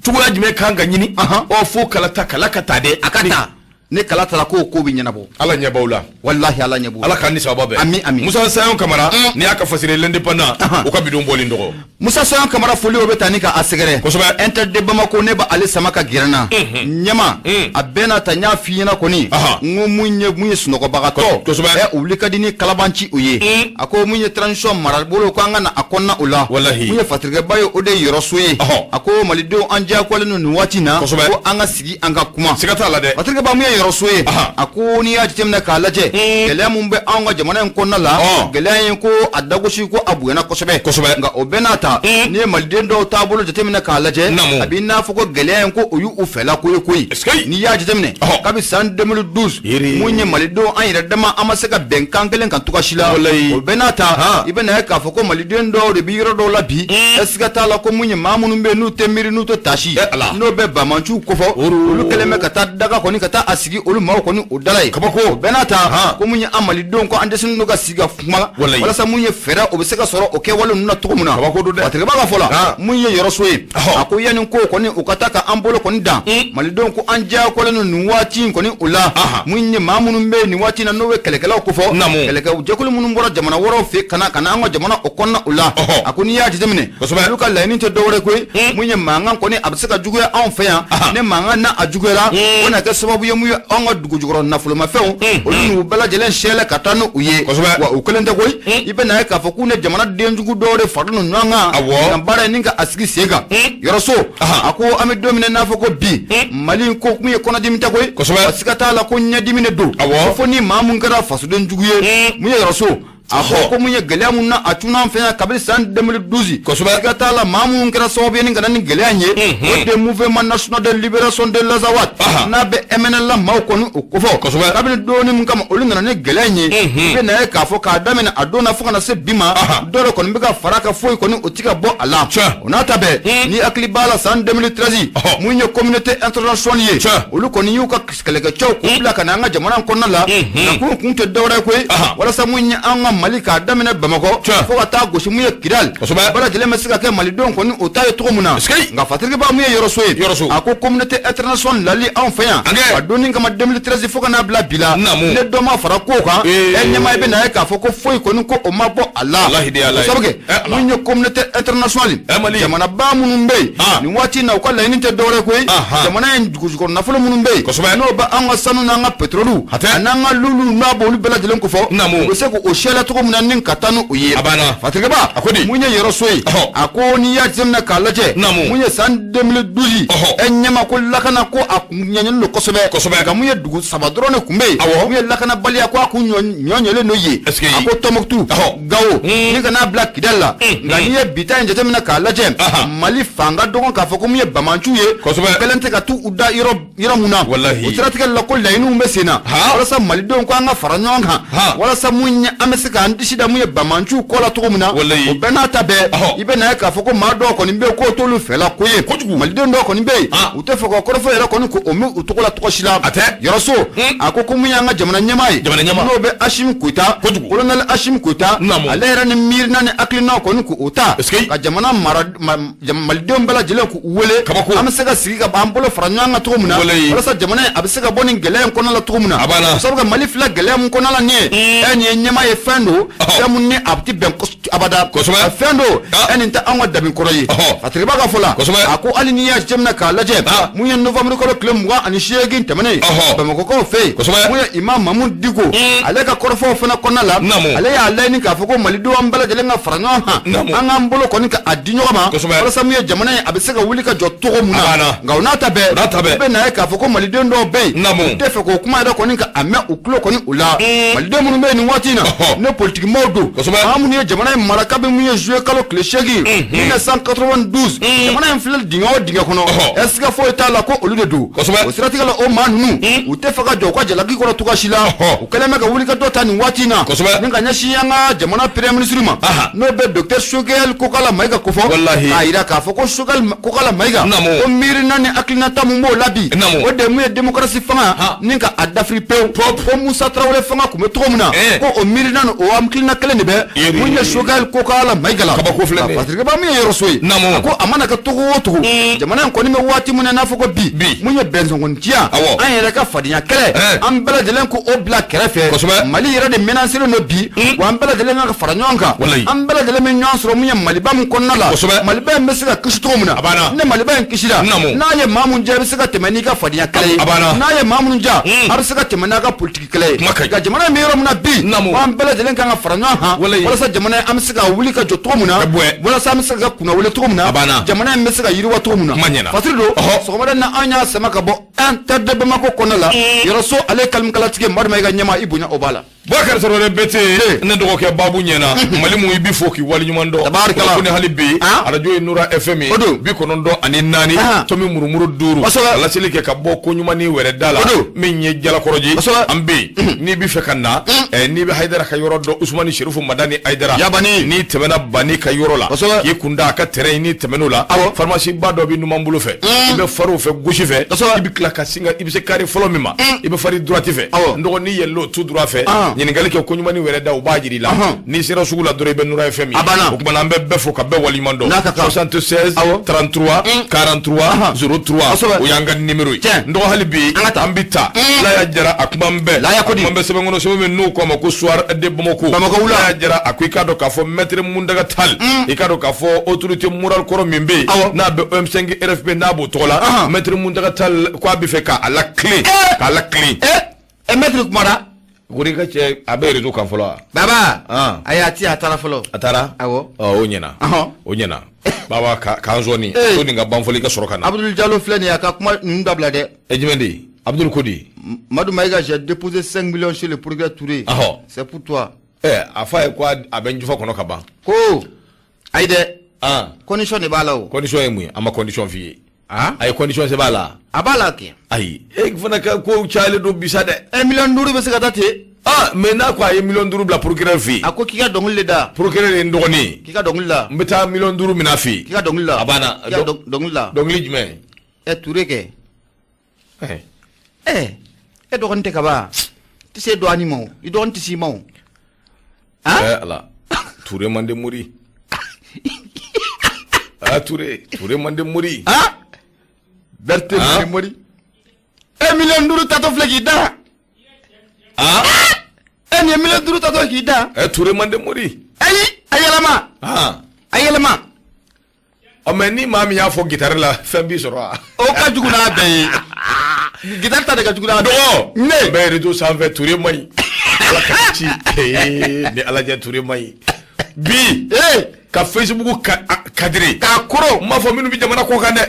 Cogoya jumɛn kan ka ɲini? Ɔ, fo kala ta, kala ka taa dɛ. A ka taa. Ni kala taara, ko ko bɛ ɲɛnabɔ. Ala ɲɛ b'aw la. Walahi, Ala ɲɛ b'u la. Ala k'an ni sababa bɛn. Ami, ami. Musa Sayon Kamara, n'i y'a ka fasiri L'Indépendant, o ka bidon bɔlen dɔgɔ. Musa Sayon Kamara, foli o bɛ taa ni ka a sɛgɛrɛ. Inter de Bamako, ne b'ale sama ka gɛrɛ n na. Ɲɛma a bɛɛ n'a ta, n y'a f'i ɲɛna kɔni. N ko mun ye sunɔgɔbagatɔ. Ɛ, o wuli ka di ni kalabanci o ye. A ko mun ye transition marabolo ko an ka na a kɔnɔna o la. Mun ye fatirikɛba ye, o de ye yɔrɔso ye. A ko malidenw, an diyagoyalen don nin waati in na. Ko an ka sigi, an ka kuma. Siga t'a la dɛ. Fatirikɛba, mun ye yɔrɔso ye? A ko n'i y'a jateminɛ k'a lajɛ, gɛlɛya mun bɛ anw ka jamana in kɔnɔna la, gɛlɛya in ko a dagosi ko a bonyana kosɛbɛ. Nka o bɛɛ n'a ta, n'i ye maliden dɔw taabolo jateminɛ k'a lajɛ, a b'i n'a fɔ ko gɛlɛya in ko o y'u fɛla ko ye koyi. N'i y'a jateminɛ, kabi san 2012, mun ye malidenw an yɛrɛ dama, an ma se ka bɛn kan kelen kan cogoya si la. O bɛɛ n'a ta, i bɛna ye k'a fɔ ko maliden dɔw de bɛ yɔrɔ dɔw la bi. Siga t'a la ko mun ye maa minnu bɛ yen n'u tɛ miiri, n'u tɛ taasi, n'o bɛ banbaanciw kofɔ, olu kɛlen bɛ ka taa daga kɔni ka taa a sigi olu maaw kɔni o dala ye. Kabako. O bɛɛ n'a ta, ko mun ye an malidenw ko an dɛsɛlen don ka sigi ka kuma walasa mun ye fɛɛrɛ o bɛ se ka sɔrɔ o kɛwale ninnu na cogo min na. Kabako don dɛ. Patrick b'a ka fɔ la, mun ye yɔrɔso ye, a ko yanni ko kɔni u ka taa ka an bolo kɔni dan, malidenw ko an diyagoyalen don nin waati in kɔni o la. Mun ye maa minnu bɛ yen nin waati in na, n'o bɛ kɛlɛkɛlaw kofɔ, kɛlɛkɛ jɛkulu minnu bɔra jamana wɛrɛw fɛ ka na ka na an ka jamana o kɔnɔna o la, a ko n'i y'a jateminɛ, olu ka laɲini tɛ dɔwɛrɛ koyi, mun ye mankan kɔni a bɛ se ka juguya anw fɛ yan. Ne mankan n'a a juguyara, o na kɛ sababu ye mun ye anw ka dugu jukɔrɔ nafolomafɛnw, olu n'u bɛɛ lajɛlen sɛlɛ ka taa n'u ye. Wa o kelen tɛ koyi, i bɛna ye k'a fɔ k'u ni jamana denjugu dɔw de faralen don ɲɔgɔn kan ka baara in ni ka a sigi sen kan. Yɔrɔso a ko an bɛ don min na n'a fɔ ko bi, Mali ko kun ye kɔnɔdimi tɛ koyi, siga t'a la ko ɲɛdimi de don. Fo ni maa mun kɛra fasoden jugu ye. Mun ye yɔrɔso a ko ko mun ye gɛlɛya mun na a cunna an fɛ yan kabini san 2012, siga t'a la maa minnu kɛra sababu ye ni ka na ni gɛlɛya in ye, o de Mouvement national de libération de l'Azawad, n'a bɛ MNLA maaw kɔni o kofɔ. Kabini donni min kama olu nana ni gɛlɛya in ye, i bɛ na ye k'a fɔ k'a daminɛ a don na fo ka na se bi ma, dɔ de kɔni bɛ ka fara a kan, foyi kɔni o tɛ ka bɔ a la. O n'a ta bɛɛ, ni hakili b'a la, san 2013, mun ye communauté internationale ye, olu kɔni y'u ka kɛlɛkɛcɛw k'u bila ka na an ka jamana kɔnɔna la. Nka k'u kun tɛ dɔwɛrɛ koyi, walasa mun ye an ka Mali k'a daminɛ Bamakɔ fo ka taa gosi mun ye Kidali, bɛɛ lajɛlen bɛ se ka kɛ malidenw kɔni o ta ye cogo min na. Nka Fatirikɛba, mun ye yɔrɔso ye, a ko communauté internationale lali anw fɛ yan a donni kama 2013 fo ka n'a bila bi la, ne dɔ ma fara kow kan, ɛ ɲɛmaa, i bɛ na ye k'a fɔ ko foyi kɔni ko o ma bɔ a la. O sabu kɛ mun ye communauté internationale, jamanaba minnu bɛ yen nin waati in na, u ka laɲini tɛ dɔwɛrɛ koyi, jamana in dugujukɔrɔ nafolo minnu bɛ yen, n'o bɛ an ka sanu n'an ka pétrole an'an ka lulu, n'a b'olu bɛɛ lajɛlen kofɔ, u bɛ se k'o sɛlɛ cogo min na ni ka taa n'o ye. Fatirikɛba, mun ye yɔrɔso ye, a ko n'i y'a jateminɛ k'a lajɛ, mun ye san 2012, ɛ ɲɛma, ko lakana ko a kun ɲɛɲininen don kosɛbɛ. Nka mun ye dugu saba dɔrɔn de kun bɛ yen, mun ye lakanabaliya ko a kun ɲɔ ɲɛlen don yen, a ko Tɔnbukutu, Gawo, ni ka n'a bila Kidali la. Nka n'i ye bi ta in jateminɛ k'a lajɛ, Mali fanga dɔgɔn k'a fɔ ko mun ye banbaanciw ye, kɛlen tɛ ka t'u da yɔrɔ yɔrɔ mun na. O siratigɛ la, ko laɲiniw bɛ sen na walasa malidenw ko an ka fara ɲɔgɔn kan, walasa mun ye an bɛ se k'an disi da mun ye banbaanciw kɔ la cogo min na. O bɛɛ n'a ta bɛɛ, i bɛ na ye k'a fɔ ko maa dɔw kɔni bɛ yen k'o t'olu fɛla ko ye. Maliden dɔw kɔni bɛ yen, u tɛ fɛ ka kɔrɔfɔ yɛrɛ kɔni ko o min u tɔgɔ la tɔgɔ si la. Yɔrɔso a ko ko mun y'an ka jamana ɲɛmaa ye, n'o bɛ Asimi Goyita, colonel Asimi Goyita, ale yɛrɛ ni miirina ni hakilina kɔni k'o ta ka jamana mara, malidenw bɛɛ lajɛlen k'u wele, an bɛ se ka sigi ka an bolo fara ɲɔgɔn kan cogo min na, walasa jamana in a bɛ se ka bɔ nin gɛlɛya in kɔnɔ la cogo min na. Sabu ka Mali filɛ gɛlɛya mun kɔnɔ la nin ye, ɛ nin ye ɲɛmaa ye fɛn fɛn don fɛn mun ni a tɛ bɛn abada fɛn don e nin tɛ anw ka dabi kɔrɔ ye Patrick Ba ka fɔ la a ko hali n'i y'a jateminɛ k'a lajɛ mun ye novembre kalo tile 28 tɛmɛnen Bamakɔkaw fɛ yen mun ye Imam Mamudu Diko ale ka kɔrɔfɔw fana kɔnɔna la ale y'a laɲini k'a fɔ ko malidenw an bɛɛ lajɛlen ka fara ɲɔgɔn kan an k'an bolo kɔni ka a di ɲɔgɔn ma walasa mun ye jamana ye a bɛ se ka wuli ka jɔ cogo mun na nka o n'a ta bɛɛ i bɛ n'a ye k'a fɔ ko maliden dɔw bɛ yen u tɛ fɛ k'o kuma yɛrɛ kɔni ka a mɛn u tulo kɔni u la maliden minnu bɛ yen nin waati in na ne politikimaaw don maa minnu ye jamana in mara kabi mun ye juillet kalo tile 8 1992 jamana in filɛ dingɛ o dingɛ kɔnɔ ɛ siga foyi t'a la ko olu de don o siratigɛ la o maa ninnu u tɛ fɛ ka jɔ u ka jalaki kɔrɔ cogoya si la u kɛlen bɛ ka wuli ka dɔ ta nin waati in na ni ka ɲɛsin an ka jamana premier ministre ma n'o bɛ docteur Choguel Kokala Mayiga kofɔ k'a jira k'a fɔ ko Choguel Kokala Mayiga ko miirina ni hakilinata mun b'o la bi o de mun ye démocratie fanga ni ka a dafiri pewu ko Musa Tarawele fanga tun bɛ cogo min na ko o miirina ni o hakilina kelen de bɛ mun ye Choguel Kokala Mayiga la kabako filɛ nin ye Patrick Ba min ye yɔrɔso ye a ko a mana kɛ cogo o cogo jamana in kɔni bɛ waati min na n'a fɔ ko bi mun ye bɛnsɔnkɔntiya an yɛrɛ ka fadenya kɛlɛ an bɛɛ lajɛlen ko o bila kɛrɛfɛ Mali yɛrɛ de menacélen don bi wa an bɛɛ lajɛlen ka fara ɲɔgɔn kan an bɛɛ lajɛlen bɛ ɲɔgɔn sɔrɔ mun ye Maliba min kɔnɔna la Maliba in bɛ se ka kisi cogo min na ni Maliba in kisira n'a ye maa mun diya i bɛ se ka tɛmɛ n'i ka fadenya kɛlɛ ye n'a ye maa minnu diya a bɛ se ka tɛmɛ n'a ka politiki kɛlɛ ye nka jamana in bɛ yɔrɔ min na bi an bɛɛ lajɛlen kan ka fara ɲɔgɔn kan walasa jamana in an bɛ se ka wuli ka jɔ cogo min na walasa an bɛ se ka kunnawolo cogo min na jamana in bɛ se ka yiriwa cogo min na Fasiri don sɔgɔmada in na an y'a sama ka bɔ Inter de Bamako kɔnɔna la Yɔrɔso ale kalimkalatigi Madu Mayiga ɲɛmaa i bonya o b'a la Bakari Tarawele Bete ne dɔgɔkɛ Babu ɲɛna Mali mu i b'i fo k'i waleɲuman dɔn Tabarikala ko ni hali bi arajo ye Nura FM ye 94 tomi murumuru 5 a laseli kɛ ka bɔ ko ɲuman ni wɛrɛ da la min ye Jalakɔrɔji an bɛ yen n'i bɛ fɛ ka na n'i bɛ Hayidara ka yɔrɔ dɔn Usumani Serifu Madani Hayidara Yabani n'i tɛmɛna Bani ka yɔrɔ la k'i kun da a ka terrain n'i tɛmɛn'o la pharmacie ba dɔ bɛ numan bolo fɛ i bɛ far'o fɛ gauche fɛ i bɛ tila ka sin ka i bɛ se carré fɔlɔ min ma i bɛ fari droite fɛ n dɔgɔ n'i yɛlɛl'o tout droit fɛ ɲininkali kɛ ko ɲuman ni wɛrɛ da u b'a jira i la n'i sera sugu la dɔrɔn i bɛ Nura FM ye o tuma an bɛ bɛɛ fo ka bɛɛ waleɲuman dɔn 76 33 43 03 o y'an ka numéro ye n dɔgɔ hali bi an bɛ taa Laya Jara a kuma bɛɛ Laya ko di kuma bɛ sɛbɛn kɔnɔ sɛbɛn min n'u k'a ma ko Soir de Bamako Bamako wula Laya Jara a ko i k'a dɔn k'a fɔ maître Muntaga Tall i k'a dɔn k'a fɔ autorité morale kɔrɔ min bɛ yen n'a bɛ M5 RFP n'a b'o tɔgɔ la maître Muntaga Tall k'a bɛ fɛ k'a latilen k'a latilen ɛ maître kumara ko i ka cɛ a bɛ réseau kan fɔlɔ wa baba ayi a ti a taara fɔlɔ a taara awɔ o ɲɛna o ɲɛna baba k'an sɔn to nin ka ban fɔlɔ i ka sɔrɔ ka na Abdul Jalo filɛ nin ye a ka kuma ninnu dabila dɛ e jumɛn de ye Abdul ko di Madu Mayiga j'ai déposé 5 millions chez le procureur Touré c'est pour toi a f'a ye ko a bɛ n jufa kɔnɔ ka ban ko ayi dɛ condition de b'a la o condition ye mun ye an ma condition f'i ye a ye condition sɛbɛn a la a b'a la kɛ ayi e fana ka ko cayalen don bi sa dɛ 1 million 5 bɛ se ka taa ten mais n'a ko a ye million 5 bila procureur fɛ yen a ko k'i ka dɔnkili de da procureur ye n dɔgɔnin ye k'i ka dɔnkili da n bɛ taa million 5 minɛ a fɛ yen k'i ka dɔnkili da a banna k'i ka dɔnkili da dɔnkili jumɛn ɛ Touré kɛ e dɔgɔnin tɛ kaban tɛ se don ani ma o i dɔgɔnin tɛ s'i ma o Ala Touré mande mori Touré mande mori Berete mande mori e million 5 tatɔ filɛ k'i da e nin ye million 5 tatɔ k'i da Touré mande mori ayi a yɛlɛma a yɛlɛma mais ni maa min y'a fɔ guitare la fɛn b'i sɔrɔ wa o ka jugu n'a bɛɛ ye guitare ta de ka jugu n'a bɛɛ ye ne bɛ réseau sanfɛ Touré man ɲi Ala ka ci ni Ala jɛ Touré man ɲi bi ka Facebook cadrer k'a kɔrɔ n m'a fɔ minnu bɛ jamana kɔ kan dɛ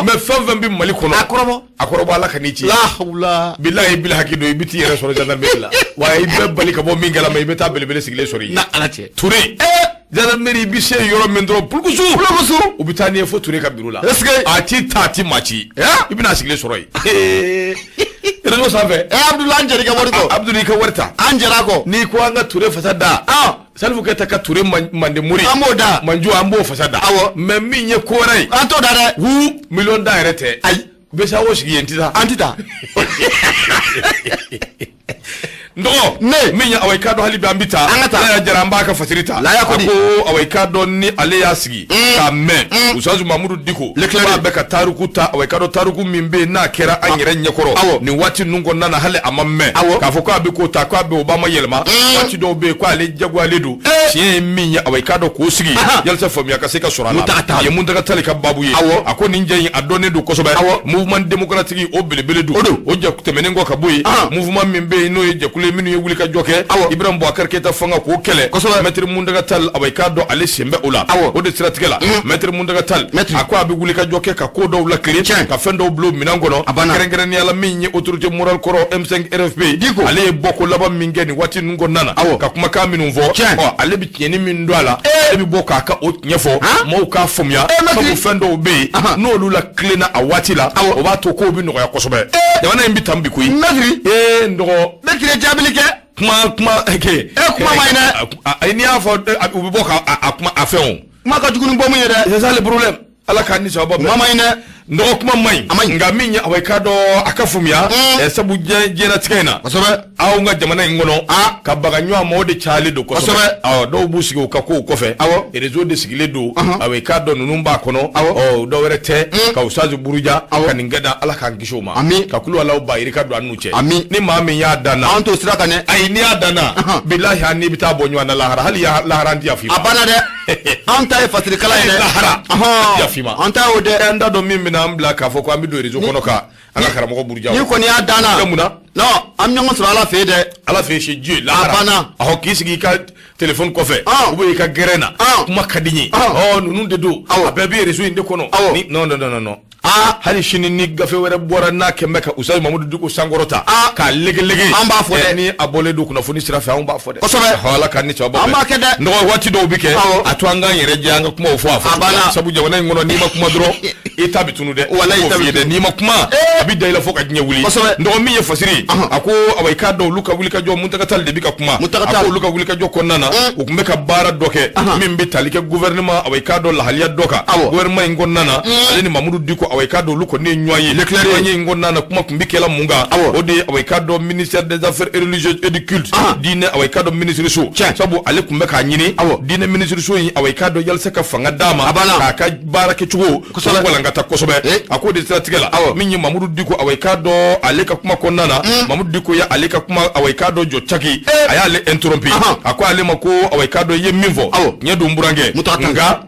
mais fɛn fɛn bɛ Mali kɔnɔ a kɔrɔbɔ a kɔrɔbɔ Ala ka n'i ci lahawula bilahi bil haki don i bɛ t'i yɛrɛ sɔrɔ gendarmerie la wa i bɛ bali ka bɔ min kalama i bɛ taa belebele sigilen sɔrɔ yen na Ala cɛ Touré gendarmerie i bɛ se yɔrɔ min dɔrɔn pulukusu pulukusu u bɛ taa n'i ye fo Touré ka bureau la est-ce que a t'i ta a t'i maa ci i bɛna sigilen sɔrɔ yen réseau sanfɛ Abdoulaye an jɛra i ka wari kɔ Abdoulaye i ka wari ta an jɛra a kɔ n'i ko an ka Touré fasa da Salifu Keyita ka Touré mande mori an b'o da manju an b'o fasa da awɔ mais min ye ko wɛrɛ ye an t'o da dɛ hu million da yɛrɛ tɛ ayi BCEAO sigi yen tɛ taa an tɛ taa N dɔgɔ Ne. Min ye, awa, i k'a dɔn, hali bi an bɛ taa. An ka taa. Laya Jara, an b'a ka fasiri ta. Laya ko A di? ko, awa, i k'a dɔn, ni ale y'a sigi k'a mɛn Usazu Mamudu Diko L'éclairé. b'a bɛ ka tariku ta, awa, i k'a dɔn, tariku min bɛ yen n'a kɛra an yɛrɛ ɲɛkɔrɔ nin waati ninnu kɔnɔna na, hali a ma mɛn k'a fɔ k'a bɛ k'o ta, k'a bɛ o b'a ma yɛlɛma. Waati dɔw bɛ yen k'ale jagoyalen don. Tiɲɛ ye min ye, awa, i k'a dɔn, k'o sigi yalisa faamuya ka se ka sɔrɔ a la. Muntaga Tall. Ye Muntaga Tall ka baabu ye. A ko nin jɛ in, a dɔnnen don kosɛbɛ. Mouvement démocratique, o belebele don. O don. O jɛ tɛmɛnen kɔ ka bɔ yen, mouvement min bɛ yen n'o ye jɛkulu ye minnu ye wulikajɔ kɛ Ibrahim Boubacar Keita fanga k'o kɛlɛ, maître Muntaga Tall, awa, i k'a dɔn, ale sen bɛ o la. O de siratigɛ la, maître Muntaga Tall Maître. a ko a bɛ wulikajɔ kɛ ka ko dɔw lakile, ka fɛn dɔw bila o minɛn kɔnɔ. A banna. Kɛrɛnkɛrɛnnenya la, min ye autorité morale kɔrɔ M5 RFP, Diko. ale ye bɔko laban min kɛ nin waati ninnu kɔnɔna na, ka kumakan minnu fɔ, ɔ, ale bɛ tiɲɛni min don a la, ale bɛ bɔ k'a ka o tiɲɛ fɔ, maaw k'a faamuya. Maître. Sabu fɛn dɔw bɛ yen, n'olu la tilenna a waati la, o b'a to kow bɛ nɔgɔya kosɛbɛ. Jamana in bɛ tan bi koyi. Maître. Ee, n dɔgɔ. Maître ye jaabili kɛ. Kuma kuma kɛ. Kuma ma ɲi dɛ. N'i y'a fɔ, u bɛ bɔ ka a kuma a fɛn o. Kuma ka jugu ni bɔmu ye dɛ. C'est ça le problème. Ala k'an ni sababa bɛn. Kuma ma ɲi dɛ. N dɔgɔ, kuma man ɲi. A ma ɲi. Nka min ye, awa, i k'a dɔn, a ka faamuya, sabu diɲɛ diɲɛlatigɛ in na, anw ka jamana in kɔnɔ, ka baga ɲɔgɔn ma, o de cayalen don kosɛbɛ. Awɔ, dɔw b'u sigi u ka kow kɔfɛ. Réseau de sigilen don. Awa, i k'a dɔn, ninnu b'a kɔnɔ. Ɔ, dɔw wɛrɛ tɛ ka usazi buruja ka nin kɛ da. Ala k'an kisi o ma. Ami. Ka kulu alaw ba yirika don an n'u cɛ. Ami. Ni maa min y'a dan na. An t'o sira kan dɛ. Ayi, n'i y'a dan na, bilahi, an n'i bɛ taa bɔ ɲɔgɔn na lahara. Hali lahara, an tɛ yafa i ma. A banna dɛ, an ta ye fasirikala ye dɛ. Lahara, an tɛ yafa i ma. An ta y'o dɛ. An t'a dɔn min bɛna an bila k'a fɔ ko an bɛ don réseau kɔnɔ ka an ka karamɔgɔ buruja. N'i kɔni y'a dan na. Mun na? Non, an bɛ ɲɔgɔn sɔrɔ Ala fɛ yen dɛ. Ala fɛ yen, chez Dieu, lahara. A banna. Ɔhɔ, k'i sigi i ka téléphone kɔfɛ ou bien i ka gɛrɛn na, kuma ka di n ye, ɔ, ninnu de don, a bɛɛ bɛ réseau in de kɔnɔ. Ni non, non, non, non, hali sini ni gafe wɛrɛ bɔra n'a kɛn bɛ ka Usayi Mamudu Diko sankɔrɔta k'a legelege, An b'a fɔ dɛ. Ni a bɔlen don kunnafoni sira fɛ, anw b'a fɔ dɛ. Kosɛbɛ. Ala k'an ni sababa An b'a kɛ dɛ. Nɔgɔ waati dɔw bɛ kɛ, a to an k'an yɛrɛ jɛ, an ka kumaw fɔ a fɔ. A banna. Sabu jamana in kɔnɔ, n'i ma kuma dɔrɔn, i ta bɛ tunu dɛ. Walayi, i ta bɛ K'o f'i ye dɛ. tunu. N'i ma kuma, a bɛ da i la fo ka diɲɛ wuli. Nɔgɔ min ye fasiri, a ko, awa, i k'a dɔn, olu ka wulikajɔ, Muntaga Tall de bɛ ka kuma. Muntaga A Tall. ko olu ka wulikajɔ kɔnɔna na, u tun bɛ ka baara dɔ kɛ min bɛ tali kɛ gouvernement, awa, i k'a dɔn, lahaliya dɔ kan. Gouvernement in kɔnɔna na, ale ni Mamudu Diko, awa, i k'a dɔn, olu kɔni ye ɲɔgɔn ye. Ɲɔgɔn ye in kɔnɔna na, kuma tun bɛ kɛla mun kan? O de ye, awa, i k'a dɔn, ministère des affaires religieuses et du culte, diinɛ, awa, i k'a dɔn, ministre so. Sabu ale tun bɛ k'a ɲini diinɛ ministre so in, awa, i k'a dɔn, yalisa ka fanga d'a ma A banna. k'a ka baara kɛcogo walankata kosɛbɛ. A k'o de siratigɛ la, min ye Mamudu Diko, awa, i k'a dɔn, ale ka kuma kɔnɔna na, Mamudu Diko ye ale ka kuma, awa, i k'a dɔn, jɔ caki, a y'ale interrompu. A ko ale ma ko, awa, i k'a dɔn, i ye min fɔ, ɲɛ don n burankɛ. Muntaga Tall. Nka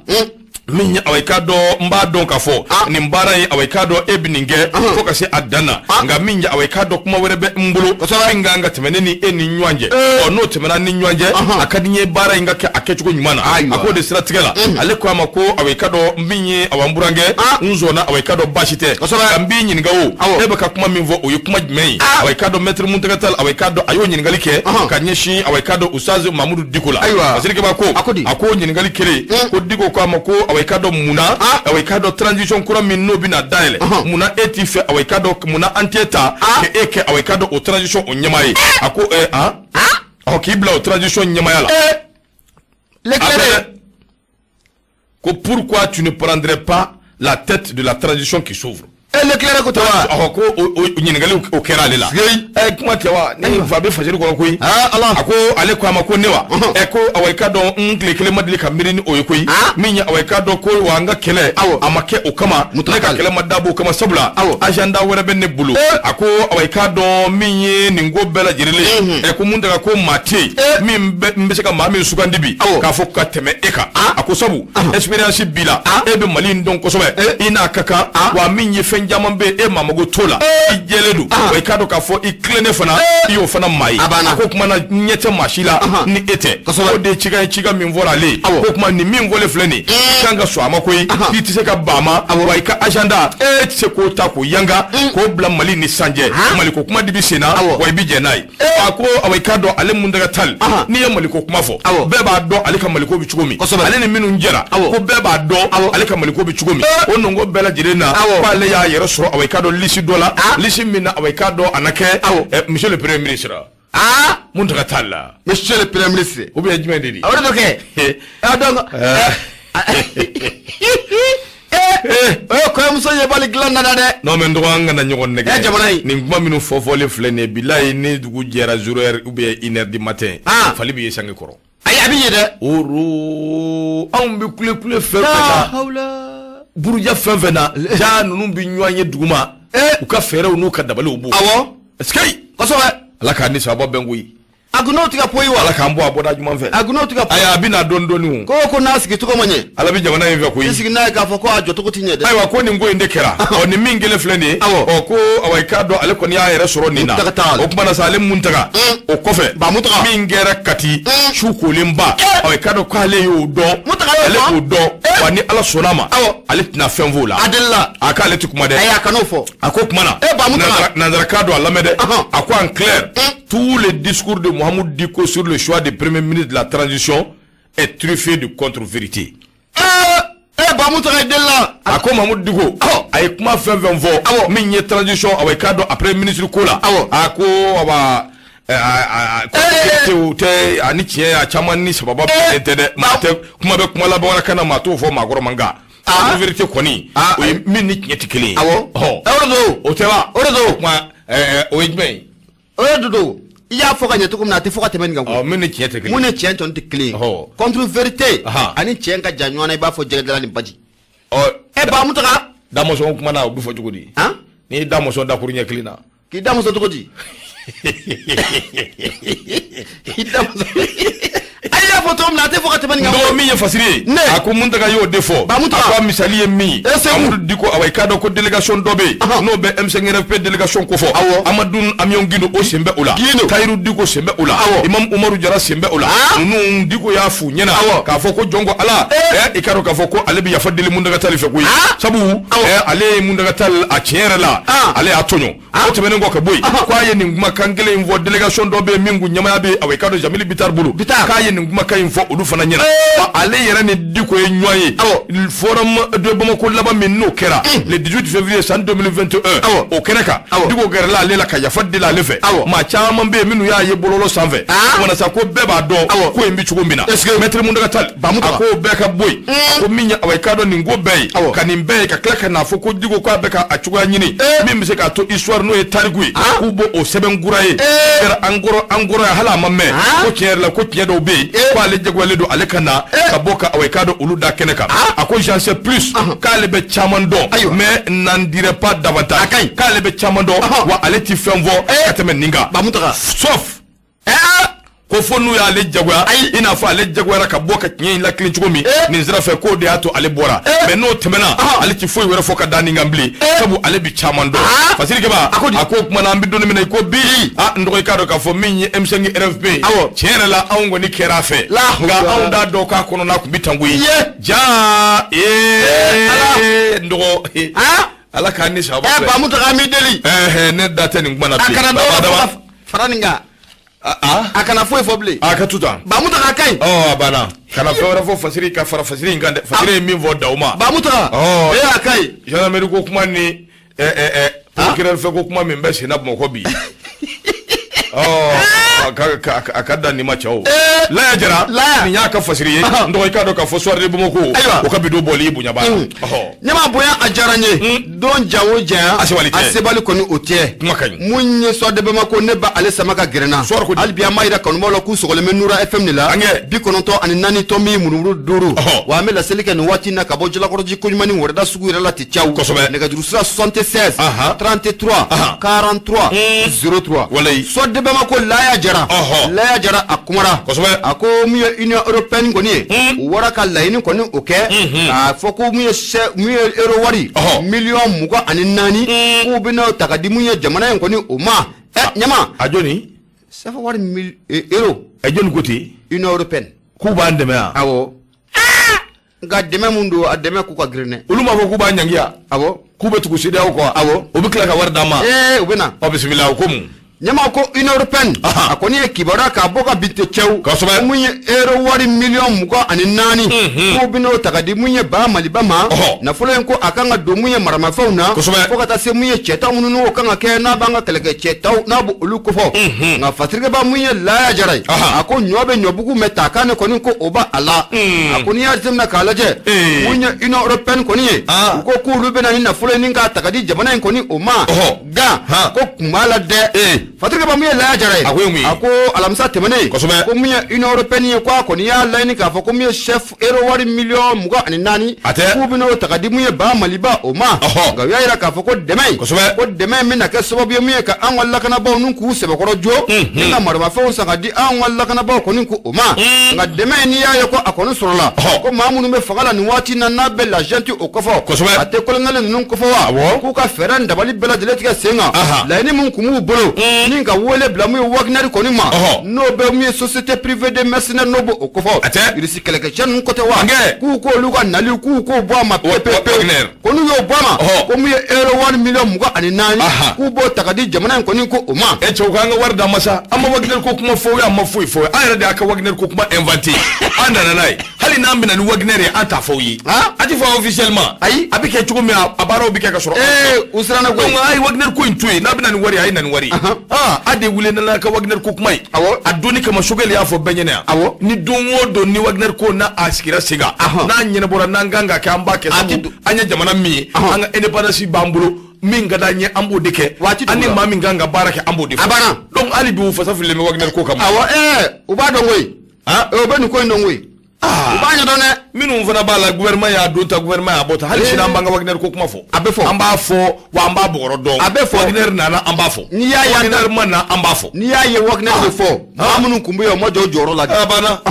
min ye, awa, i k'a dɔn, n b'a dɔn k'a fɔ nin baara in, awa, i k'a dɔn, e bɛ nin kɛ fo ka se a dan na. Nka min ye, awa, i k'a dɔn, kuma wɛrɛ bɛ n bolo min kan ka tɛmɛ ne ni e ni ɲɔgɔn cɛ. Ɔ, n'o tɛmɛna ni ɲɔgɔn cɛ, a ka di n ye baara in ka kɛ a kɛcogo ɲuman na. A k'o de siratigɛ la, ale ko a ma ko, awa, i k'a dɔn, min ye, awa, n burankɛ, n sɔnna, awa, i k'a dɔn, baasi tɛ. Nka n b'i ɲininka o, e bɛ ka kuma min fɔ, o ye kuma jumɛn ye? Awa, i k'a dɔn, maître Muntaga Tall, awa, i k'a dɔn, a y'o ɲininkali kɛ ka ɲɛsin, awa, i k'a dɔn, Ustaz Mamudu Diko la. Fasirikɛba ko A ko di? A ko ɲininkali kelen ko Diko ko a ma ko, awa, i k'a dɔn, mun na, awa, i k'a dɔn, transition kura min n'o bɛna dayɛlɛ, mun na e t'i fɛ, awa, i k'a dɔn, mun na an t'e ta ka e kɛ, awa, i k'a dɔn, o transition o ɲɛmaa ye? A ko ɛ han, ɔ, k'i bila o transition ɲɛmaaya la. L'éclairé. Ko pourquoi tu ne prendrais pas la tête de la transition qui s'ouvre? L'éclairé ko tɛ wa? Ɔhɔ, ko o ɲininkali o kɛra ale la. Ɛ, kuma tɛ wa? Ni fa bɛ fasiri kɔnɔ koyi. Ala. A ko ale ko a ma ko ne wa? Ɛ, ko awa, i k'a dɔn, n tile kelen ma deli ka miiri ni o ye koyi. Min ye, awa, i k'a dɔn ko wa n ka kɛlɛ, a ma kɛ o kama. Ne Muntaga ka Tall. kɛlɛ ma dabɔ o kama, sabula agenda wɛrɛ bɛ ne bolo. A ko, awa, i k'a dɔn, min ye nin ko bɛɛ lajɛlen ye, ɛ, ko mun tɛ ko maa tɛ yen min bɛ n bɛ se ka maa min sugandi bi k'a fɔ ka tɛmɛ e kan. A ko sabu expérience b'i la, e bɛ Mali in dɔn kosɛbɛ, i n'a ka kan wa. Min ye, fɛn caman bɛ yen, e maa mago t'o la, i jɛlen don wa, i k'a dɔn k'a fɔ i tilennen fana, i y'o fana maa ye. A banna. A ko kuma na, ɲɛ tɛ maa si la ni e tɛ. O de ye cikan ye, cikan min fɔra ale ye. Ko kuma nin min fɔlen filɛ nin ye, i kan ka sɔn a ma koyi. I tɛ se ka ban a ma wa. I ka agenda, e tɛ se k'o ta k'o yanga k'o bila Mali ni san cɛ. Mali ko kuma de bɛ sen na wa, i bɛ jɛn n'a ye. A ko, awa, i k'a dɔn, ale Muntaga Tall, n'i ye Mali ko kuma fɔ, bɛɛ b'a dɔn ale ka Maliko bɛ cogo min. Ale ni minnu jɛra, ko bɛɛ b'a dɔn ale ka Maliko bɛ cogo min. O nɔngɔ bɛɛ lajɛlen na, k'ale y'a yɛrɛ sɔrɔ, awa, i k'a dɔn, liste dɔ la, liste min na, awa, i k'a dɔn, a na kɛ monsieur le premier ministre Muntaga Tall la. Monsieur le premier ministre. Ou bien jumɛn de di? O de bɛ kɛ. Ah, donc. Ee, kɔɲɔmuso ɲɛ b'ale dilan na dɛ. Non mais n dɔgɔ, an kana ɲɔgɔn nɛgɛ. Eh, jamana in. Nin kuma minnu fɔfɔlen filɛ nin ye, bilayi, ni dugu jɛra, 0 heure ou bien 1 heure du matin, Ah. fali bɛ ye sange kɔrɔ. Ayi, a bɛ ɲɛ dɛ. Oro, anw bɛ kule kule fɛn fɛn na, Hawla. Buruja fɛn fɛn na, jaa ninnu bɛ ɲɔgɔn ye duguma. Eh. U ka fɛɛrɛw n'u ka dabaliw b'u. Awɔ. Est-ce que Kosɛbɛ. Ala k'an ni sababa bɛn koyi. A gundo tɛ ka poyi wa. Ala k'an bɔ a bɔda ɲuman fɛ. A gundo tɛ ka poyi. Ayi, a bɛ na dɔɔni dɔɔni o. Ko ko n'a sigi cogo ma ɲɛ. Ala bɛ jamana in fɛ koyi. I sigi n'a ye k'a fɔ ko a jɔcogo ti ɲɛ dɛ. Ayiwa, ko nin ko in de kɛra, ɔ nin min kelen filɛ nin ye. Awɔ. Ɔ ko awa, i k'a dɔn, ale kɔni y'a yɛrɛ sɔrɔ nin na. Muntaga t'a la. O kuma na sa, ale Muntaga, o kɔfɛ, Ba Muntaga. min kɛra Kati, su kolenba, Eh. ɔ i k'a dɔn k'ale y'o dɔn. Muntaga y'o Ale fɔ? k'o dɔn. Eh. Wa ni Ala sɔnna a ma, Awɔ. ale tɛna fɛn f'o la. A delila. A k'ale ti kuma dɛ. Ayi, a kan'o fɔ. A ko kuma na, Eh, Ba Muntaga. nanzarakan don, a lamɛn dɛ. Ahan. A ko en clair, tout le discours de Mohamed Dicko sur le choix du premier ministre de la transition est truffé de contre-vérité. Ee ee, Ba Muntaga, i delila. A ko Mahamudu Dicko, Awɔ. a ye kuma fɛn fɛn fɔ, Awɔ. min ye transition, awa, i k'a dɔn, après ministre ko la, Awɔ. a ko awa Eh. o tɛ ani tiɲɛ, a caman ni sababa bɛnnen tɛ dɛ. Maa tɛ kuma bɛ kuma la bamanankan na, maa t'o fɔ maakɔrɔ man kan. Ah. Vérité kɔni, Ah. o ye min ni tiɲɛ tɛ kelen ye. Awɔ. Ɔ O de don. o tɛ wa? O de don. O kuma o ye jumɛn ye? O de don. I y'a fɔ ka ɲɛ cogo min na, a tɛ fɔ ka tɛmɛ nin kan Ɔ koyi. min ni tiɲɛ tɛ kelen Mun ye. ni tiɲɛ tɔni tɛ kelen ye. Ɔhɔ. Contre vérité. Ahan. Ani tiɲɛ ka jan ɲɔgɔn na, i b'a fɔ jɛgɛjalan ni baji. Ɔ E Ba Muntaga. Damɔsɔn kuma na, o bɛ fɔ cogo di? Han. N'i ye damɔsɔn dakuru ɲɛ kelen na. K'i da muso cogo di? I da muso. Ayi, y'a fɔ cogo min na, a tɛ fɔ ka tɛmɛ nin kan Dɔgɔ koyi. min ye fasiri ye, Ne. a ko Muntaga y'o de fɔ. Ba Muntaga. A ko a misali ye min ye, Eh, Segu. Mahamudu Dicko, awa, i k'a dɔn ko délégation dɔ bɛ yen, Ahan. n'o bɛ M5RFP délégation kofɔ. Awɔ. Amadu Amion Guindo, o sen bɛ o la. Guindo. Tayiru Dicko sen bɛ o la. Awɔ. Imam Umaru Jara sen bɛ o la. Ah. Ninnu, Dicko y'a f'u ɲɛna Awɔ. k'a fɔ ko jɔn ko Ala, Eh. i k'a dɔn k'a fɔ ko ale bɛ yafa deli Muntaga Tali fɛ koyi, Ah. sabu Awɔ. ale ye Muntaga Tali, a tiɲɛ yɛrɛ la, Ah. ale y'a tɔɲɔ. O tɛmɛnen kɔ ka bɔ yen, k'a ye nin kumakan kelen in fɔ délégation dɔ bɛ yen min kun ɲɛmaaya bɛ yen, awa, i k'a dɔn, Jamili Bitari bolo, Bitari. k'a ye nin kumakan in fɔ olu fana ɲɛna. Eh. Wa ale yɛrɛ ni Dicko ye ɲɔgɔn ye Awɔ. forum de Bamako laban min n'o kɛra le 18 février san 2021, Awɔ. o kɛnɛ kan, Awɔ. Dicko gɛrɛla ale la ka yafa deli ale fɛ. Awɔ. Maa caman bɛ yen minnu y'a ye bɔlɔlɔ sanfɛ, Ah. walasa ko bɛɛ b'a dɔn Awɔ. ko in bɛ cogo min na. Est-ce que- Maître Muntaga Tall, Ba Muntaga. a ko bɛɛ ka bɔ yen, ko min ye, awa, i k'a dɔn, nin ko bɛɛ ye Awɔ. ka nin bɛɛ ye ka tila ka n'a fɔ ko Dicko k'a bɛ ka a cogoya ɲini Eh. min bɛ se k'a to histoire, n'o ye tariku ye, Ah. k'u b'o o sɛbɛn kura ye. Eh. Kɛra an kɔrɔ, an kɔrɔ yan, hali a ma mɛn, Ah. ko tiɲɛ yɛrɛ la, ko tiɲɛ dɔw bɛ yen, Eh. ko ale jagoyalen don ale ka na Eh. ka bɔ ka, awa, i k'a dɔn, olu da kɛnɛ kan. Ah. A ko j'en sais plus, Ahan. k'ale bɛ caman dɔn, Ayiwa. mais n'en dirai pas davantage. A ka ɲi. K'ale bɛ caman dɔn, Ahan. wa ale ti fɛn fɔ Eh. ka tɛmɛ nin kan, Ba Muntaga. sauf Ee. ko fo n'u y'ale jagoya, Ayi. i n'a fɔ ale jagoyara ka bɔ ka tiɲɛ in lakilen cogo min Eh. nin sira fɛ, k'o de y'a to ale bɔra. Eh. Mais n'o tɛmɛna, Ahan. ale ti foyi wɛrɛ fɔ ka da nin kan bilen, Eh. sabu ale bi caman dɔn. Ah. Fasiri Keba, A ko di? a ko o kuma na, an bɛ don min na i ko bi, a n dɔgɔ, i k'a dɔn k'a fɔ min ye M5 RFP ye, Awɔ. tiɲɛ yɛrɛ la, anw kɔni kɛra a fɛ, La nka hawla. anw t'a dɔn k'a kɔnɔna tun bɛ tan koyi. Ye. Ja ee, n dɔgɔ, Han. Ala k'an ni sababa Ɛ bɛn. Ba Muntaga, an b'i deli. Ɛhɛ, ne da tɛ nin kuma na A bilen. kana Ba- dɔ wɛrɛ Ba- fɔ ka fara nin kan. A A kana foyi fɔ bilen. a ka to tan. Ba Muntaga, a ka ɲi. Ɔ, a banna, kana fɛn wɛrɛ fɔ fasiri ka fara fasiri in kan dɛ. Fasiri ye min fɔ, da o ma. Ba Muntaga. Ɔ. Ee, a ka ɲi. Gendarmerie ko kuma ni procureur fɛ ko kuma min bɛ sen na Bamakɔ bi, ɔ a ka dan nin ma, cɛw. Eh. Laya Jara, Laya. nin y'a ka fasiri ye. Ahan. N dɔgɔ, i k'a dɔn k'a fɔ soir de Bamako, Ayiwa. o ka bidon bɔli i bonya b'a la. Ɔhɔ. Ɲama bonya, a diyara n ye. Don ja o janya, A sebali tɛ. a sebali kɔni o tɛ. Kuma ka ɲi. Mun ye soir de Bamako, ne ba ale sama ka gɛrɛ n na. Soir ko di? Hali bi an b'a yira kanubaw la k'u sɔgɔlen bɛ Nura FM de la. An kɛ. 94.5. Ɔhɔ. Wa an bɛ laseli kɛ nin waati in na ka bɔ Jalakɔrɔji koɲuman ni wɛrɛda sugu yɛrɛ la ten cawu. Kosɛbɛ. Nɛgɛjuru sira 76 Ahan. 33 Ahan. 43 03. Walayi. Soir de Bamako, Laya Jara. Ɔhɔ. Laya Jara, a kumara. Kosɛbɛ. A ko mun ye Union européenne kɔni ye, u wɔra ka laɲini kɔni o kɛ k'a fɔ ko mun ye sɛ mun ye euro wari Ɔhɔ. 24 millions k'u bɛna ta ka di mun ye jamana in kɔni o ma. Ɛ ɲama. A jɔni? CFA wari mil euro. Ɛ, jɔni ko ten? Union européenne. K'u b'an dɛmɛ yan? Awɔ, nka dɛmɛ mun don, a dɛmɛ k'u ka girin dɛ. Olu m'a fɔ k'u b'an ɲangi yan? Awɔ. K'u bɛ tugu CEDEAO kɔ? Awɔ. O bɛ tila ka wari d'an ma? Ee, u bɛ na. Ɔ, bisimila, o ko mun? Ɲɛma ko Union européenne a kɔni ye kibaruya k'a bɔ ka bin tɛ cɛw Kosɛbɛ. Mun ye euro wari miliyɔn 24 k'u bɛn'o ta ka di mun ye ba Maliba ma. Nafolo in ko a kan ka don mun ye maramafɛnw na. Kosɛbɛ. Fo ka taa se mun ye cɛta minnu n'o kan ka kɛ n'a b'an ka kɛlɛkɛ cɛtaw n'a b'o olu kofɔ. Nka Fasirikɛba mun ye Laya Jara ye, a ko ɲɔ bɛ ɲɔbugu mɛ ta kan ne kɔni ko o b'a la. A ko n'i y'a jateminɛ k'a lajɛ, mun ye Union européenne kɔni ye, u ko k'olu bɛna ni nafolo in k'a ta ka di jamana in kɔni o ma. Gan ko kun b'a la dɛ. Fasirikɛba mun ye Laya Jara ye, A ko ye mun ye? A ko alamisa tɛmɛnen, ko mun ye Union européenne ye, ko a kɔni y'a laɲini k'a fɔ ko mun ye chef euro wari miliyɔn 24 A tɛ. k'u bɛn'o ta ka di mun ye ba Maliba o ma. Nka u y'a yira k'a fɔ ko dɛmɛ in, ko dɛmɛ in bɛna kɛ sababu ye mun ye ka an ka lakanabaaw n'u k'u sɛbɛkɔrɔ jo ni ka maramafɛnw san ka di an ka lakanabaaw kɔni ko o ma. Nka dɛmɛ in n'i y'a ye ko a kɔni sɔrɔla, ko maa minnu bɛ fanga la nin waati in na n'a bɛ la junte o kɔfɔ, a tɛ kolonɛli ninnu kofɔ wa, k'u ka fɛɛrɛ ni dabali bɛɛ lajɛlen tigɛ sen kan. Laɲini min kun b'u bolo ni ka wele bila mun ye Wagner kɔni ma, n'o bɛ mun ye société privée de mercenaires n'o b'o kofɔ, A tɛ. Irisi kɛlɛkɛcɛ ninnu ko tɛ wa, Ankɛ. k'u k'olu ka nali k'u k'o bɔ a ma pewu pewu pewu. Wagner. Ko n'u y'o bɔ a ma, ko mun ye euro wari miliyɔn 24 k'u b'o ta ka di jamana in kɔni ko o ma. E cɛw, k'an ka wari d'an ma sa, an ma Wagner ko kuma fɔ, an ma foyi fɔ, an yɛrɛ de y'a ka Wagner ko kuma inventé, an nana n'a ye. Hali n'an bɛna ni Wagner ye, an t'a fɔ aw ye. A ti fɔ officiellement. Ayi. A bɛ kɛ cogo min, a baaraw bɛ kɛ ka sɔrɔ. U siranna koyi. Donc a ye Wagner ko in to yen, n'a bɛna ni wari ye, a ye na ni wari ye. A de wele nana ka Wagner ko kuma ye. A donni kama Choguel y'a fɔ bɛɛ ɲɛna yan. Ni don o don ni Wagner ko n'a a sigira sen kan, n'a ɲɛnabɔra, n'an kan ka kɛ, an b'a kɛ. A ti Sabu an ye jamana min ye, an ka indépendance b'an bolo, min ka d'an ye an b'o de kɛ. Waati An ni dɔw la. maa min kan ka baara kɛ, an b'o de fɔ. A banna. Donc hali bi u fasa fililen bɛ Wagner ko kama. Awɔ, u b'a dɔn koyi. U bɛ nin ko in dɔn koyi. U b'a ɲɛdɔn dɛ. Minnu fana b'a la, gouvernement y'a don ta, gouvernement y'a bɔ ta, hali sini an b'an ka Wagner ko kuma fɔ. A bɛ fɔ. An b'a fɔ wa an b'a bɔgɔrɔ dɔn. A bɛ fɔ. Wagner nana, an b'a fɔ. N'i y'a ye Wagner ma na, an b'a fɔ. N'i y'a ye Wagner bɛ fɔ, maa minnu kun bɛ yen o ma jɔ u jɔyɔrɔ la dɛ. A banna.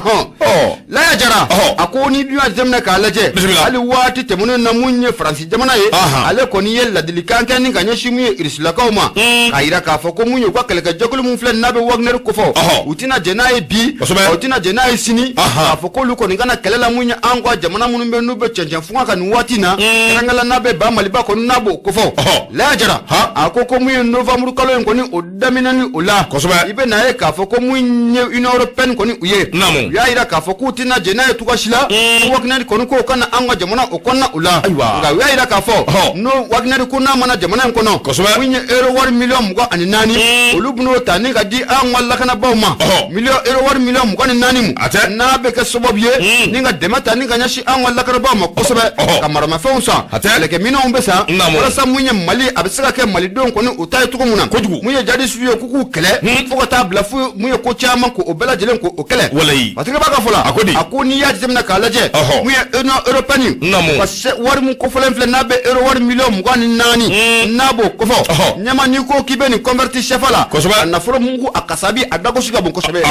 Laya Jara, a ko ni dun y'a jateminɛ k'a lajɛ, Bisimila. hali waati tɛmɛnen na mun ye Faransi jamana ye, ale kɔni ye ladilikan kɛ ni ka ɲɛsin mun ye Irisilakaw ma, k'a yira k'a fɔ ko mun ye u ka kɛlɛkɛjɛkulu mun filɛ n'a bɛ Wagner kofɔ, u tɛna jɛn n'a ye bi, u tɛna jɛn n'a ye sini, k'a fɔ k'olu kɔni kana kɛlɛ la mun ye an ka jamana minnu bɛ n'u bɛ cɛncɛn funga kan nin waati in na, kɛrɛnkɛrɛnnenya la n'a bɛ ba Maliba kɔni n'a b'o kofɔ. Laya Jara, a ko ko mun ye novembre kalo in kɔni o daminɛni o la, i bɛ n'a ye k'a fɔ ko mun ye Union européenne kɔni u ye, u y'a yira k'a fɔ k'u tɛna jɛn n'a ye cogoya si la ko Wagner kɔni k'o ka na an ka jamana o kɔnɔna o la. Nka u y'a yira k'a fɔ n'o Wagner ko n'a mana jamana in kɔnɔ, mun ye euro wari miliyɔn 24, olu bɛn'o ta ni ka di an ka lakanabaaw ma, miliyɔn euro wari miliyɔn 24 mu n'a bɛ kɛ sababu ye ni ka dɛmɛ ta ni ka ɲɛsin an ka lakanabaaw ma kosɛbɛ, ka maramafɛnw san, kɛlɛkɛminɛnw bɛ san, walasa mun ye Mali a bɛ se ka kɛ malidenw kɔni u ta ye cogo min na. Mun ye jadisiw ye k'u k'u kɛlɛ fo ka taa bila fo mun ye ko caman k'o bɛɛ lajɛlen k'o kɛlɛ. Parce que b'a ka fɔ la, a ko n'i y'a jateminɛ k'a lajɛ, mun ye Union européenne ka wari mun kofɔlen filɛ n'a bɛ euro wari miliyɔn 24 n'a b'o kofɔ, ɲɛma n'i ko k'i bɛ nin converti CFA la, a nafolo mugu a kasabi a dagosi ka bon kosɛbɛ.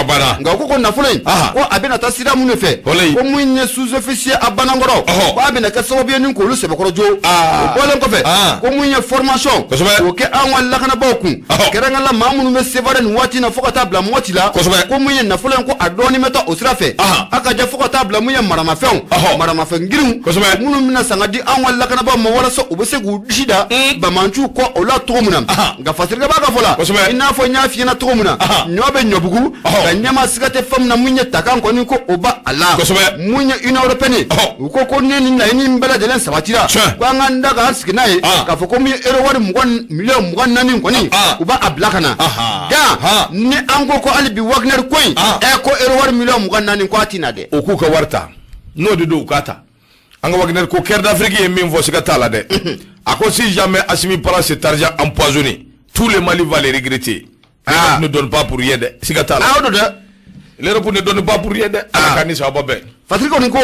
Nka u ko ko nafolo in ko a bɛna taa sira mun de fɛ, ko mun ye sous-officier a banankɔrɔ, ko a bɛna kɛ sababu ye ni k'olu sɛbɛkɔrɔ jo. O bɔlen kɔfɛ, ko mun ye formation k'o kɛ an ka lakanabaaw kun, kɛrɛnkɛrɛnnenya la maa minnu bɛ Sevare nin waati in na fo ka taa bila Mɔti la, ko mun ye nafolo in ko a dɔɔnin bɛ taa o sira fɛ, a ka jɛ fo ka taa bila mun ye maramafɛnw, maramafɛn girinw minnu bɛna san ka di an ka lakanabaaw ma walasa u bɛ se k'u disi da bamanciw kɔ o la cogo min na. Nka Fasirikɛ b'a ka fɔ la, i n'a fɔ n y'a f'i ɲɛna cogo min na, ɲɔ bɛ ɲɔbugu, nka ɲɛma siga tɛ fɛn min na mun ye takan kɔni ko o b'a a la. Mun ye Union européenne, u ko ko ne ni laɲini in bɛɛ lajɛlen sabatira, ko an k'an da k'an sigi n'a ye k'a fɔ ko mun ye euro wari miliyɔn 24 kɔni u b'a bila ka na. Nka ni an ko ko hali bi Wagner ko in, ko euro wari miliyɔn 24 ko a ti na dɛ. O k'u ka wari ta, n'o de don u k'a ta. An ka Wagner ko Cœur d'Afrique ye min fɔ siga t'a la dɛ. A ko si jamais Assimi prend cet argent empoisonné, tout le Mali va le regretter. L'Europe ne donne pas pour rien dɛ, siga t'a la. O don dɛ. L'Europe ne donne pas pour rien dɛ. Ala k'an ni sababa bɛn. Fasiri kɔni ko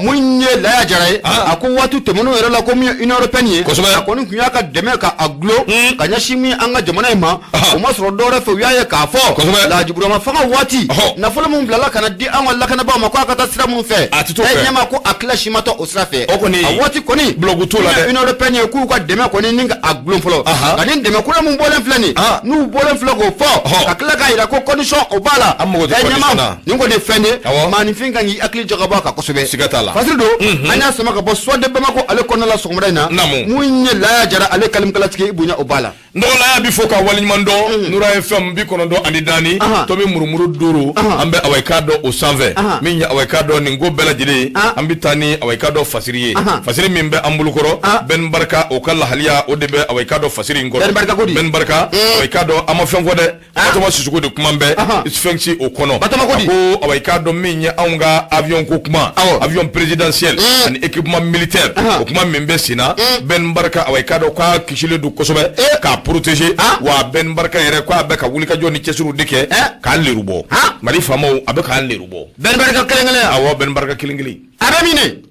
mun ye Laya Jara ye, a ko waati tɛmɛnenw yɛrɛ la ko mun ye Union européenne ye, a kɔni tun y'a ka dɛmɛ ka a gulo ka ɲɛsin min an ka jamana in ma, o ma sɔrɔ dɔwɛrɛ fɛ, u y'a ye k'a fɔ Laji Burama fanga waati nafolo min bilala ka na di an ka lakanabaaw ma k'a ka taa sira min fɛ, ɲɛma ko a tila si ma taa o sira fɛ. A waati kɔni blogu t'o la dɛ. Union européenne ye k'u ka dɛmɛ kɔni ni ka a gulon fɔlɔ, nka ni dɛmɛ kura min bɔlen filɛ nin, n'u bɔlen filɛ k'o fɔ ka tila k'a yira ko condition o b'a la, ɲɛma nin kɔni ye fɛn ye maaninfin kan k'i hakili jagabɔ a kan kosɛbɛ. Siga t'a la. Fasiri don, an y'a sama ka bɔ Soir de Bamako ale kɔnɔna la sɔgɔmada in na, mun ye Laya Jara ale kalimikalatigi i bonya o b'a la. N dɔgɔlaya bɛ fo ka waleɲuman dɔn Nura FM 94 tomi murumuru 5 an bɛ awa i k'a dɔn o sanfɛ min ye awa i k'a dɔn nin ko bɛɛ lajɛlen an bɛ taa ni awa i k'a dɔn fasiri ye fasiri min bɛ an bolokɔrɔ Ben Barka o ka lahaliya o de bɛ awa i k'a dɔn fasiri in kɔnɔ Ben Barka awa i k'a dɔn a ma fɛn fɔ dɛ Batoma Sisoko de kuma bɛ Sphinx o kɔnɔ a ko awa i k'a dɔn min ye anw ka avion ko kuma avion présidentiel ani équipement militaire o kuma min bɛ sen na Ben Barka awa i k'a dɔn k'a kisilen don kosɛbɛ k'a protéger wa Ben Barka yɛrɛ k'a bɛ ka wulikajɔ ni cɛsiriw de kɛ k'an leru bɔ Mali faamaw a bɛ k'an leru bɔ Ben Barka kelen kelen awɔ Ben Barka kelen kelen a bɛ min de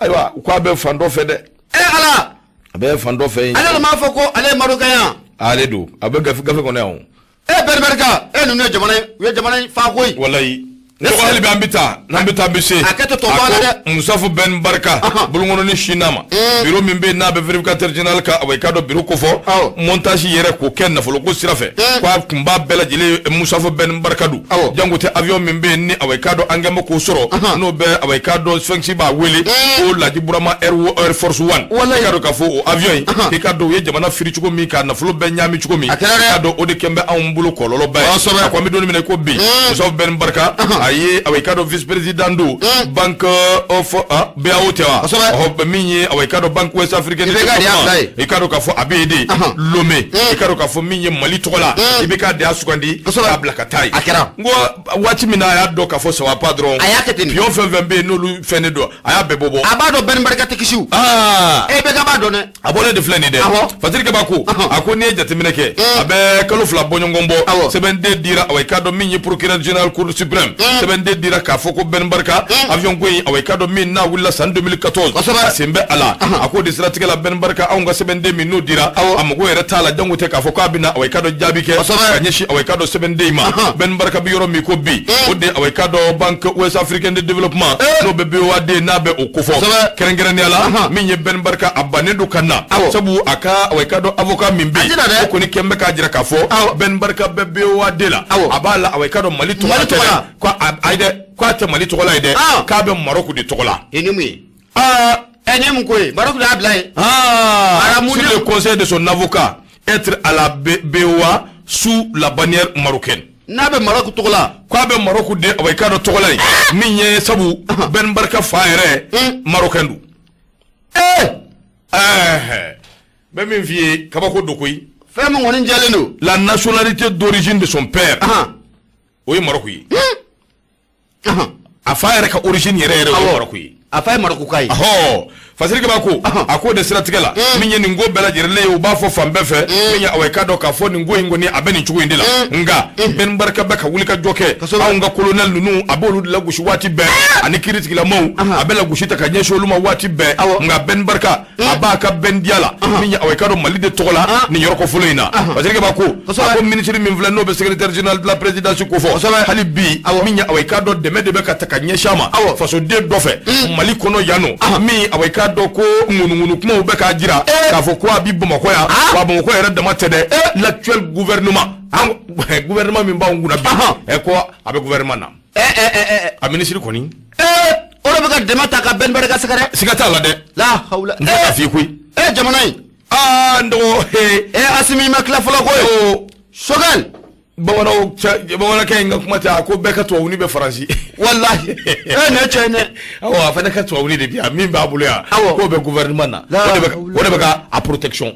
ayiwa u k'a bɛ fan dɔ fɛ dɛ e ala a bɛ fan dɔ fɛ yen ale de m'a fɔ ko ale ye Marocain ye ale don a bɛ gafe gafe kɔnɔ yan o e Ben Barka e ninnu ye jamana u ye jamana in fa koyi walayi ne ko hali bi an bɛ taa n'an bɛ taa an bɛ se a kɛ to tɔ b'a la dɛ Musafu Ben Barka bolonkɔnɔni sin n'a ma bureau min bɛ yen n'a bɛ vérificateur général ka awa i k'a dɔn bureau kofɔ montage yɛrɛ k'o kɛ nafoloko sira fɛ k'a kun b'a bɛɛ lajɛlen Musafu Ben Barka don jango tɛ avion min bɛ yen ni awa i k'a dɔn an kɛn bɛ k'o sɔrɔ n'o bɛ awa i k'a dɔn Sphinx b'a wele ko Laji Burama Air Force One i k'a dɔn k'a fɔ o avion in i k'a dɔn u ye jamana firi cogo min k'a nafolo bɛɛ ɲaami cogo min i k'a dɔn o de kɛn bɛ anw bolo kɔlɔlɔba ye a ko an bɛ don min na i ko bi Musafu Ben Barka a ye awa i k'a dɔn vice président don banque of BAO tɛ wa ɔhɔ min ye awa i k'a dɔn banque ouest africaine de développement i k'a dɔn k'a fɔ a bɛ yen de Lomé i k'a dɔn k'a fɔ min ye Mali tɔgɔ la IBK de y'a sugandi k'a bila ka taa yen a kɛra n ko waati min na a y'a dɔn k'a fɔ ça va pas dɔrɔn a y'a kɛ ten pion fɛn fɛn bɛ yen n'olu fɛnnen don a y'a bɛɛ bɔ bɔ a b'a dɔn Ben Barka tɛ kisi o e bɛ ka b'a dɔn dɛ a bɔlen de filɛ nin dɛ Fasiri Kaba ko a ko n'i ye jateminɛ kɛ a bɛ kalo 2 bɔɲɔgɔn bɔ sɛbɛnden dira awa i k'a dɔn min ye procureur général cour suprême sɛbɛnden dira k'a fɔ ko Ben Barka avion ko in awa i k'a dɔn min n'a wulila san 2014 a sen bɛ a la a k'o de siratigɛ la Ben Barka anw ka sɛbɛnden min n'o dira a mago yɛrɛ t'a la jango tɛ k'a fɔ k'a bɛna awa i k'a dɔn jaabi kɛ ka ɲɛsin awa i k'a dɔn sɛbɛnden in ma Ben Barka bɛ yɔrɔ min ko bi o de awa i k'a dɔn banque ouest africaine de développement n'o bɛ BOAD n'a bɛ o kofɔ kɛrɛnkɛrɛnnenya la min ye Ben Barka a bannen don ka na sabu a ka awa i k'a dɔn avocat min bɛ yen o kɔni kɛn bɛ k'a jira k'a fɔ Ben Barka bɛ BOAD la a b'a la awa i k'a dɔn Mali tɔgɔ la tɛ dɛ ko ayi dɛ k'a tɛ Mali tɔgɔ la yen dɛ k'a bɛ Maroc de tɔgɔ la. E ni mun ye. Ɛ ni mun ko ye Maroc de y'a bila yen. Sur le conseil de son avocat être à la BOA sous la bannière marocaine. N'a bɛ Maroc tɔgɔ la. K'a bɛ Maroc de awa i k'a dɔn tɔgɔ la yen min ye sabu Ben Barka fa yɛrɛ marocain don. N bɛ min f'i ye kabako don koyi. Fɛn min kɔni jɛlen don. La nationalité d'origine de son père. O ye Maroc ye. A fa yɛrɛ ka origine yɛrɛ yɛrɛ o ye Maroc ye. A fa ye Maroc ye. Fasiri Kaba ko a k'o de siratigɛ la min ye nin ko bɛɛ lajɛlen ye u b'a fɔ fan bɛɛ fɛ min ye awa i k'a dɔn k'a fɔ nin ko in kɔni a bɛ nin cogo in de la nka Ben Barka bɛ ka wuli ka jɔ kɛ anw ka colonel ninnu a b'olu de lagosi waati bɛɛ ani kiiritigilamaw a bɛ lagosi ta ka ɲɛsin olu ma waati bɛɛ nka Ben Barka a b'a ka bɛndiya la min ye awa i k'a dɔn Mali de tɔgɔ la nin yɔrɔ kofɔlen in na Fasiri Kaba ko a ko minisiri min filɛ n'o bɛ secrétaire général de la présidence kofɔ hali bi min ye awa i k'a dɔn dɛmɛ de bɛ ka ta ka ɲɛsin a ma fasoden dɔ fɛ Mali kɔnɔ yan nɔ min awa i k'a dɔn ko ŋunuŋunu kumaw bɛ k'a jira k'a fɔ ko a bi Bamakɔ yan wa Bamakɔ yɛrɛ dama tɛ dɛ l'actuel gouvernement gouvernement min b'anw kunna bi ɛ ko a bɛ gouvernement na a minisiri kɔni o de bɛ ka dɛmɛ ta ka Ben Barka sɛgɛrɛ. Siga t'a la dɛ. La hawula. N tɛ k'a f'i ye koyi. Jamana in. N dɔgɔ. Asimi ma tila fɔlɔ koyi. Sogɛl. Bamananw bamanankɛ in ka kuma tɛ a ko bɛɛ ka tubabuni bɛ Faransi. Walahi. Ne cɛ ne. Awɔ a fana ka tubabuni de bi yan min b'a bolo yan. Awɔ k'o bɛ gouvernement na. O de bɛ ka a protection.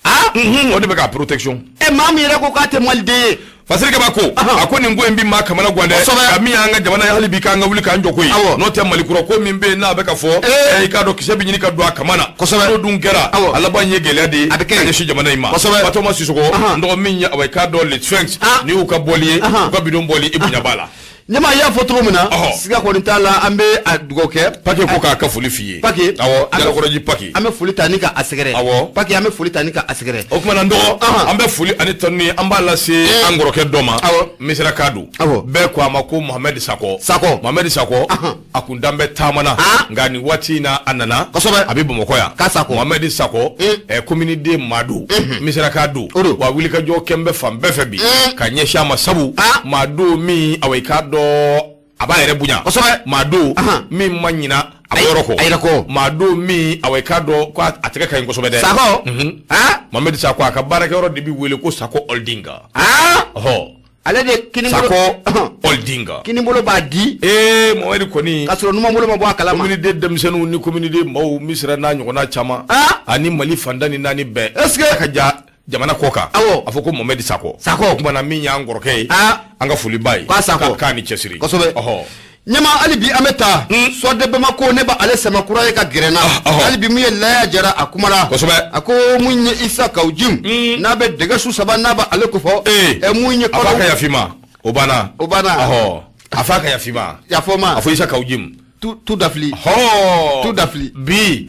O de bɛ ka protection. Maa min yɛrɛ ko k'a tɛ maliden ye. Fasiri Kaba ko a ko nin ko in bi maa kamana gan dɛ ka min y'an ka jamana ye hali bi k'an ka wuli k'an jɔ koyi n'o tɛ Mali kura ko min bɛ yen n'a bɛ ka fɔ i k'a dɔn kisɛ bɛ ɲini ka don a kama na n'o dun kɛra a laban ye gɛlɛya de ye a bɛ kɛ ka ɲɛsin jamana in ma Batoma Sisoko n dɔgɔ min ye awa i k'a dɔn le Sphinx ni y'u ka bɔli ye u ka bidon bɔli i bonya b'a la. Ɲama i y'a fɔ cogo min na siga kɔni t'a la an bɛ a dugawu kɛ Pake ko k'a ka foli f'i ye Pake awɔ Jalakɔrɔji Pake an bɛ foli ta ni ka a sɛgɛrɛ awɔ Pake an bɛ foli ta ni ka a sɛgɛrɛ o tuma na n dɔgɔ an bɛ foli ani tanuni an b'a lase an kɔrɔkɛ dɔ ma awɔ Misiraka don awɔ bɛɛ ko a ma ko Mohamed Sakɔ Sakɔ Mohamed Sakɔ a kun dan bɛ taama na nka nin waati in na a nana kosɛbɛ a bɛ Bamakɔ yan k'a Sakɔ Mohamed Sakɔ commune den maa don Misiraka don wa wulikajɔ kɛn bɛ fan bɛɛ fɛ bi ka ɲɛsin a ma sabu maa don min awa i k'a dɔn a b'a yɛrɛ bonya kosɛbɛ maa don min ma ɲina A yɔrɔ kɔ a yɛrɛ kɔ. Maa don min, awa, i k'a dɔn ko a tɛgɛ ka ɲi kosɛbɛ dɛ. Sakɔ. Mohamed Sakɔ, a ka baarakɛyɔrɔ de bɛ wele ko Sakɔ Holding. Ɔhɔ. Ale de kinibolo. Sakɔ Holding. Kinibolo b'a di. Ee, Mohamed kɔni. K'a sɔrɔ numanbolo ma bɔ a kalama. Commune de denmisɛnninw ni commune de maaw, Misira n'a ɲɔgɔnna caman. Ani Mali fantan ni naani bɛɛ. Est ce que a ka ja jamana kɔ kan. Awɔ. A fɔ ko Mohamed Sakɔ. Sakɔ. O tuma na, min y'an kɔrɔkɛ ye. An ka foli b'a ye. K'a Sakɔ. K'a ni cɛsiri. Kosɛbɛ. Ɔhɔ. Ɲɛma, hali bi an bɛ taa Soir de Bamako, ne b'ale sama kura ye ka gɛrɛ n na. Hali bi mun ye Laya Jara, a kumara. A ko mun ye Isa Kawu Jim, n'a bɛ dɛgɛ su saba, n'a b'ale kofɔ. Ee. Ɛ, mun ye A f'a ka yafa i ma, o banna. O banna. Ɔhɔ, a f'a ka yafa i ma. Yafa ma. A fɔ Isa Kawu Jim. Tu dafili. Hɔɔ. Tu dafili. Bi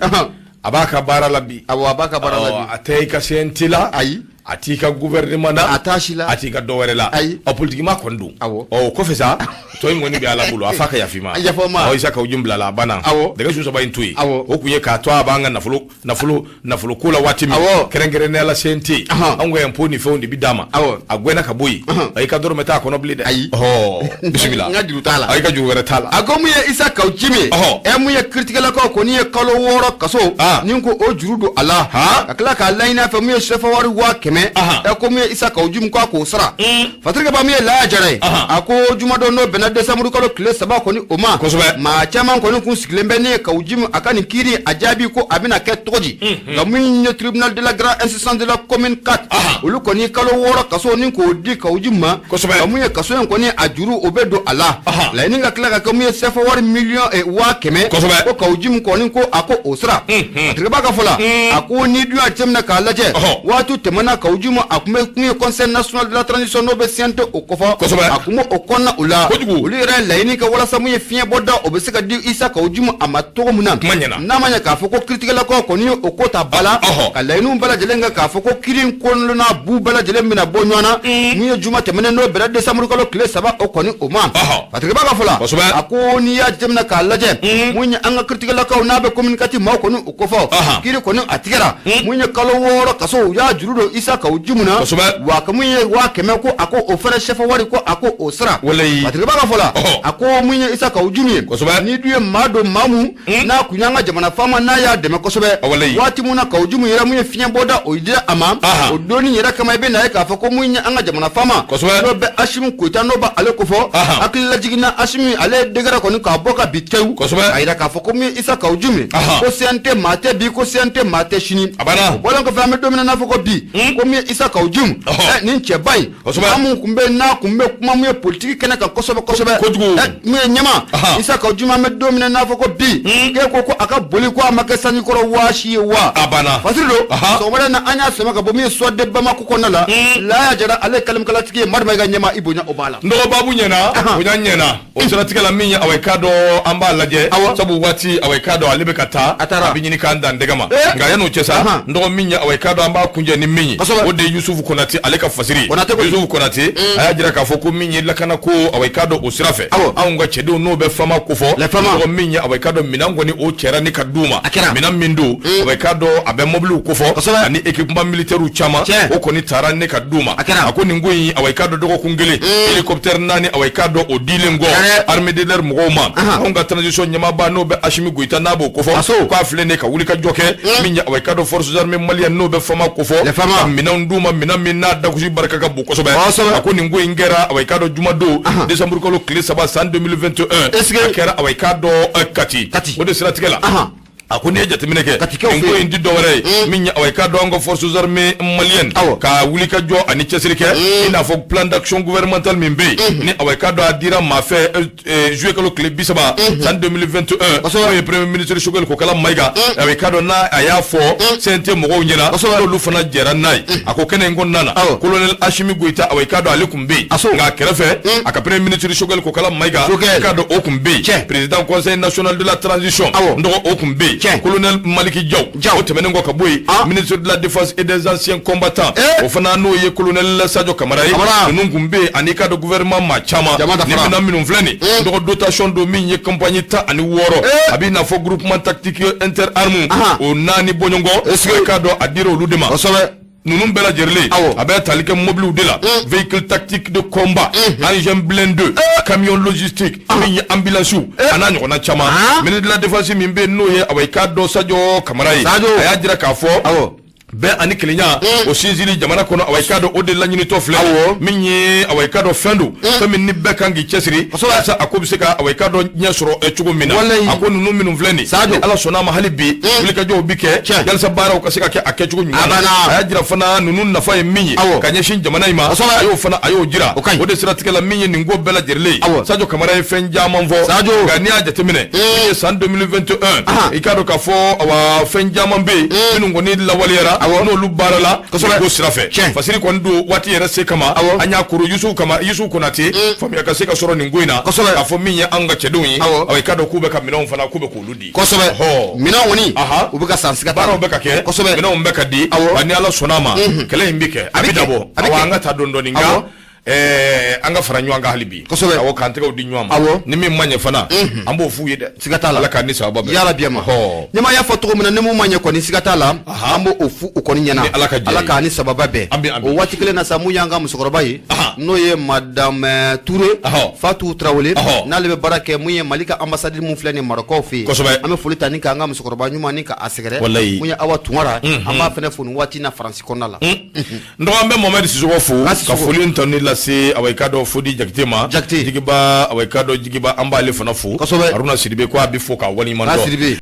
a b'a ka baara la bi. Awɔ, a b'a ka baara la bi. A tɛ i ka CNT la. Ayi. A t'i ka gouvernement na. A t'a si la. A t'i ka dɔ wɛrɛ la. Ayi. Ɔ, politikima kɔni don. Awɔ. Ɔ, o kɔfɛ sa, tɔ in kɔni bɛ Ala bolo, a f'a ka yafa i ma. Yafa ma. Ɔ, Isa Kawu Jim bilala, a banna. Awɔ. Dɛgɛ su saba in to yen. Awɔ. O kun ye k'a to a b'an ka nafolo ko la waati min. Awɔ. Kɛrɛnkɛrɛnnenya la CNT. Anw ka impôt ni fɛnw de bi d'a ma. Awɔ. A gɛnna ka bɔ yen. I ka dɔrɔmɛ t'a kɔnɔ bilen dɛ. Ayi. Ɔhɔ, bisimila. N ka juru t'a la. I ka juru wɛrɛ t'a la. A ko mun ye Isa Kawu Jim ye. Ɛ, mun ye kiiritigɛlakaw kɔni ye kalo 6 kaso. Ni ko o juru don a la. Ka tila k'a laɲini a fɛ mun ye CFA wari 100 000. Ɛ, ko mun ye Isa Kawu Jim, k'a k'o sara. Fatirikɛ ba, mun ye Laya Jara ye. A ko jumadon, n'o bɛnna décembre kalo tile 3 kɔni o ma. Maa caman kɔni kun sigilen bɛ ne ye Kawu Jim a ka nin kiiri, a jaabi ko a bɛna kɛ cogo di? Nka mun ye tribunal de la grande instance de la commune 4, olu kɔni kalo 6 kaso ni k'o di Kawu Jim ma. Nka mun ye kaso in kɔni, a juru o bɛ don a la. Laɲini ka tila ka kɛ mun ye CFA wari miliyɔn 100 000. Ko Kawu Jim kɔni ko a ko o sara. Fatirikɛba ka fɔ la, a ko ni dun y'a jateminɛ k'a lajɛ, waati tɛmɛna, Kawu Jim a kun bɛ kun ye conseil national de la transition, n'o bɛ CNT o kɔfɔ. A kun bɛ o kɔnɔna o la. Olu yɛrɛ ye laɲini kɛ walasa mun ye fiɲɛ bɔda o bɛ se ka di Isa Kawu Jim a ma cogo min na. N'a ma ɲɛ k'a fɔ ko kiiritigɛlakaw kɔni ye o ko ta ba la, ka laɲiniw bɛɛ lajɛlen kɛ k'a fɔ ko kiiri in kɔnɔna bu bɛɛ lajɛlen bɛna bɔ ɲɔgɔn na mun ye juma tɛmɛnen, n'o bɛnna décembre kalo tile 3 o kɔni o ma. Fatirikɛba ka fɔ la, a ko n'i y'a jateminɛ k'a lajɛ, mun ye an ka kiiritigɛlakaw n'a bɛ commune 4 maaw kɔni o kofɔ, kiiri kɔni a tigɛra mun ye kalo 6 kaso, u y'a juru don Isa Kawu Jim na. Wa ka mun ye 100 000, ko a ko o fɛnɛ CFA wari, ko a ko o sara. Fatirikɛba ka fɔ la, a ko mun ye Isa Kawu Jim ye, ni dun ye maa don, maa mun n'a kun y'an ka jamana faama, n'a y'a dɛmɛ kosɛbɛ waati mun na, Kawu Jim yɛrɛ mun ye fiɲɛ bɔda o dira a ma, o donni yɛrɛ kama, i bɛ na ye k'a fɔ ko mun ye an ka jamana faama, n'o bɛ Asimi Goyita, n'o b'ale kofɔ. Hakililajigin na, Asimi ale ye décret kɔni k'a bɔ ka bi tewu, a yira k'a fɔ ko mun ye Isa Kawu Jim ye, ko CNT maa tɛ bi, ko CNT maa tɛ sini. O bɔlen kɔfɛ, an bɛ don min na n'a fɔ ko bi, ko mun ye Isa Kawu Jim, nin cɛba in, maa mun kun bɛ n'a kun bɛ kuma mun ye politiki kɛnɛ kan kosɛbɛ kosɛbɛ. Mun ye ɲɛma Isa Kawu Jim, an bɛ don min na n'a fɔ ko bi, k'e ko a ka boli ko a ma kɛ sanji kɔrɔ waasi ye wa? A banna. Fasiri don sɔgɔmada in na, an y'a sama ka bɔ min ye Soir de Bamako kɔnɔna la. Laya Jara, ale ye kalimakalatigi ye. Madu ka ɲɛma, i bonya o b'a la. N dɔgɔ, baabu ɲɛna, bonya ɲɛna. O siratigɛ la, min ye, awa, i k'a dɔn an b'a lajɛ, sabu waati, awa, i k'a dɔn ale bɛ ka taa. A taara. A bɛ ɲini k'an dan dɛgɛ ma. Nka yan'o cɛ sa, n dɔgɔ, min ye, awa, i k'a dɔn an b'a kunjɛ ni min ye, o de ye Yusufu Konate, ale ka fasiri. Konate koyi. Yusufu Konate, a y'a jira k'a fɔ ko min ye lakana ko, awa, i k'a dɔn o sira fɛ, anw ka cɛdenw n'o bɛ FAMa kofɔ. Les FAMa. N dɔgɔ, min ye, awa, i k'a dɔn minɛn kɔni o cɛra ni ka d'u ma. A kɛra. Minɛn min don, awa, i k'a dɔn a bɛ mɔbiliw kofɔ ani équipement militaire caman, o kɔni taara ne ka d'u ma. A kɛra. A ko nin ko in, awa, i k'a dɔn dɔgɔkun kelen, hélicoptère naani, awa, i k'a dɔn o dilen kɔ armée de l'air mɔgɔw ma, anw ka transition ɲɛmaaba n'o bɛ Asimi Goyita, n'a b'o kofɔ, k'a filɛ nin ye ka wuli ka jɔ kɛ min ye, awa, i k'a dɔn forces armées maliennes n'o bɛ FAMa kofɔ, Les FAMa. ka minɛnw d'u ma, minɛn min n'a dakusi barika ka bon kosɛbɛ. A ko nin ko in kɛra, awa, i k'a dɔn jumadon, décembre kalo tile 3 san 2021. Est-ce que a kɛra, awa, i k'a dɔn Kati. Kati. O de siratigɛ la, a ko n'i ye jateminɛ kɛ, Katikaw nin fɛ ko yen. in ti dɔwɛrɛ ye min ye, awa, i k'a dɔn an ka forces armées maliennes ka wuli ka jɔ ani cɛsiri kɛ, i n'a fɔ plan d'action gouvernemental min bɛ yen ni, awa, i k'a dɔn a dira maa fɛ juillet kalo tile 30 san 2021, n'o ye premier ministre Choguel Kokala Maïga, awa, i k'a dɔn n'a a y'a fɔ CNT mɔgɔw ɲɛna, n'olu fana jɛra n'a ye. A ko kɛnɛ in kɔnɔna na, colonel Assimi Goïta, awa, i k'a dɔn ale tun bɛ yen, nka a kɛrɛfɛ a ka premier ministre Choguel Kokala Maïga, Choguel. i k'a dɔn o tun bɛ yen, président conseil national de la transition, n dɔgɔ, o tun bɛ yen, colonel Maliki Diaw. O tɛmɛnen kɔ ka bɔ yen, ministre de la défense et des anciens combattants, o fana n'o ye colonel Sadio Kamara ye, Kamara. ninnu tun bɛ yen, ani i k'a dɔn gouvernement maa caman. Jama Ni dafara. minɛn minnu filɛ nin, n dɔgɔ, dotation don min ye compagnie 16, a b'i n'a fɔ groupement tactique interarmes o naani bɔɲɔgɔn, i k'a dɔn a dira olu de ma. Ninnu bɛɛ lajɛlen, a bɛ tali kɛ mobiliw de la, véhicule tactique de combat, engin blindé, camion logistique, min ye ambulance, a n'a ɲɔgɔnna caman. Ministre de la Défense min bɛ yen, n'o ye, awa, i k'a dɔn, Sadio Kamara ye, a y'a jira k'a fɔ bɛn ani kelenya, o sinsinni jamana kɔnɔ, awa, i k'a dɔn, o de laɲinitɔ filɛ. Min ye, awa, i k'a dɔn, fɛn don, fɛn min ni bɛɛ kan k'i cɛsiri walasa a ko bɛ se ka, awa, i k'a dɔn, ɲɛ sɔrɔ cogo min na. A ko ninnu minnu filɛ nin, ni Ala sɔnna a ma, hali bi wulikajɔw bi kɛ yalisa baaraw ka se ka kɛ a kɛcogo ɲuman na. A y'a jira fana, ninnu nafa ye min ye ka ɲɛsin jamana in ma, a y'o fana, a y'o jira. O de siratigɛ la, min ye nin ko bɛɛ lajɛlen ye, Sadio Kamara ye fɛn caman fɔ. Nka n'i y'a jateminɛ, min ye san 2021, i k'a dɔn k'a fɔ, awa, fɛn caman bɛ yen minnu kɔni lawaleyara, n'olu baarala ko sira fɛ. Fasiri kɔni don waati yɛrɛ se kama, an y'a kuru Yusufu kama, Yusufu Konate, faamuya ka se ka sɔrɔ nin ko in na, k'a fɔ min ye anw ka cɛdenw ye, awa, i k'a dɔn k'u bɛ ka minɛnw fana, k'u bɛ k'olu di. Minɛnw kɔni, u bɛ ka san, siga t'a la. Baaraw bɛ ka kɛ, minɛnw bɛ ka di, wa ni Ala sɔnna a ma, kɛlɛ in bɛ kɛ, a bɛ dabɔ. Awa, an ka taa dɔɔnin dɔɔnin, nka an ka fara ɲɔgɔn kan hali bi. Awɔ, k'an tɛgɛw di ɲɔgɔn ma. Ni min ma ɲɛ fana, an b'o f'u ye dɛ. Siga t'a la. Ala k'an ni sababa bɛn. Yarabi ma. Ɲɛmaa y'a fɔ cogo min na, ni mun ma ɲɛ kɔni, siga t'a la, an b'o f'u kɔni ɲɛna. Ni Ala ka jɛ ye. Ala k'an ni sababa bɛn. Ami, ami. O waati kelen na sa, mun y'an ka musokɔrɔba ye, n'o ye madame Touré, Fatou Traoré, n'ale bɛ baara kɛ mun ye Mali ka ambassade mun filɛ nin Marɔkaw fɛ yen. An bɛ foli ta ni k'an ka musokɔrɔba ɲuman ni k'a sɛgɛrɛ. Mun ye Awa Tunkara, an b'a fana fo nin waati in na Faransi kɔnɔna la. N dɔgɔ, an bɛ Mohamed Sisɔkɔ fo ka foli in tanu lase, awa, i k'a dɔn, Fodi Jakite ma. Jakite. Jigiba, awa, i k'a dɔn, Jigiba, an b'ale fana fo. Haruna Sidibe ko a bɛ fo k'a waleɲuman dɔn. Sidibe.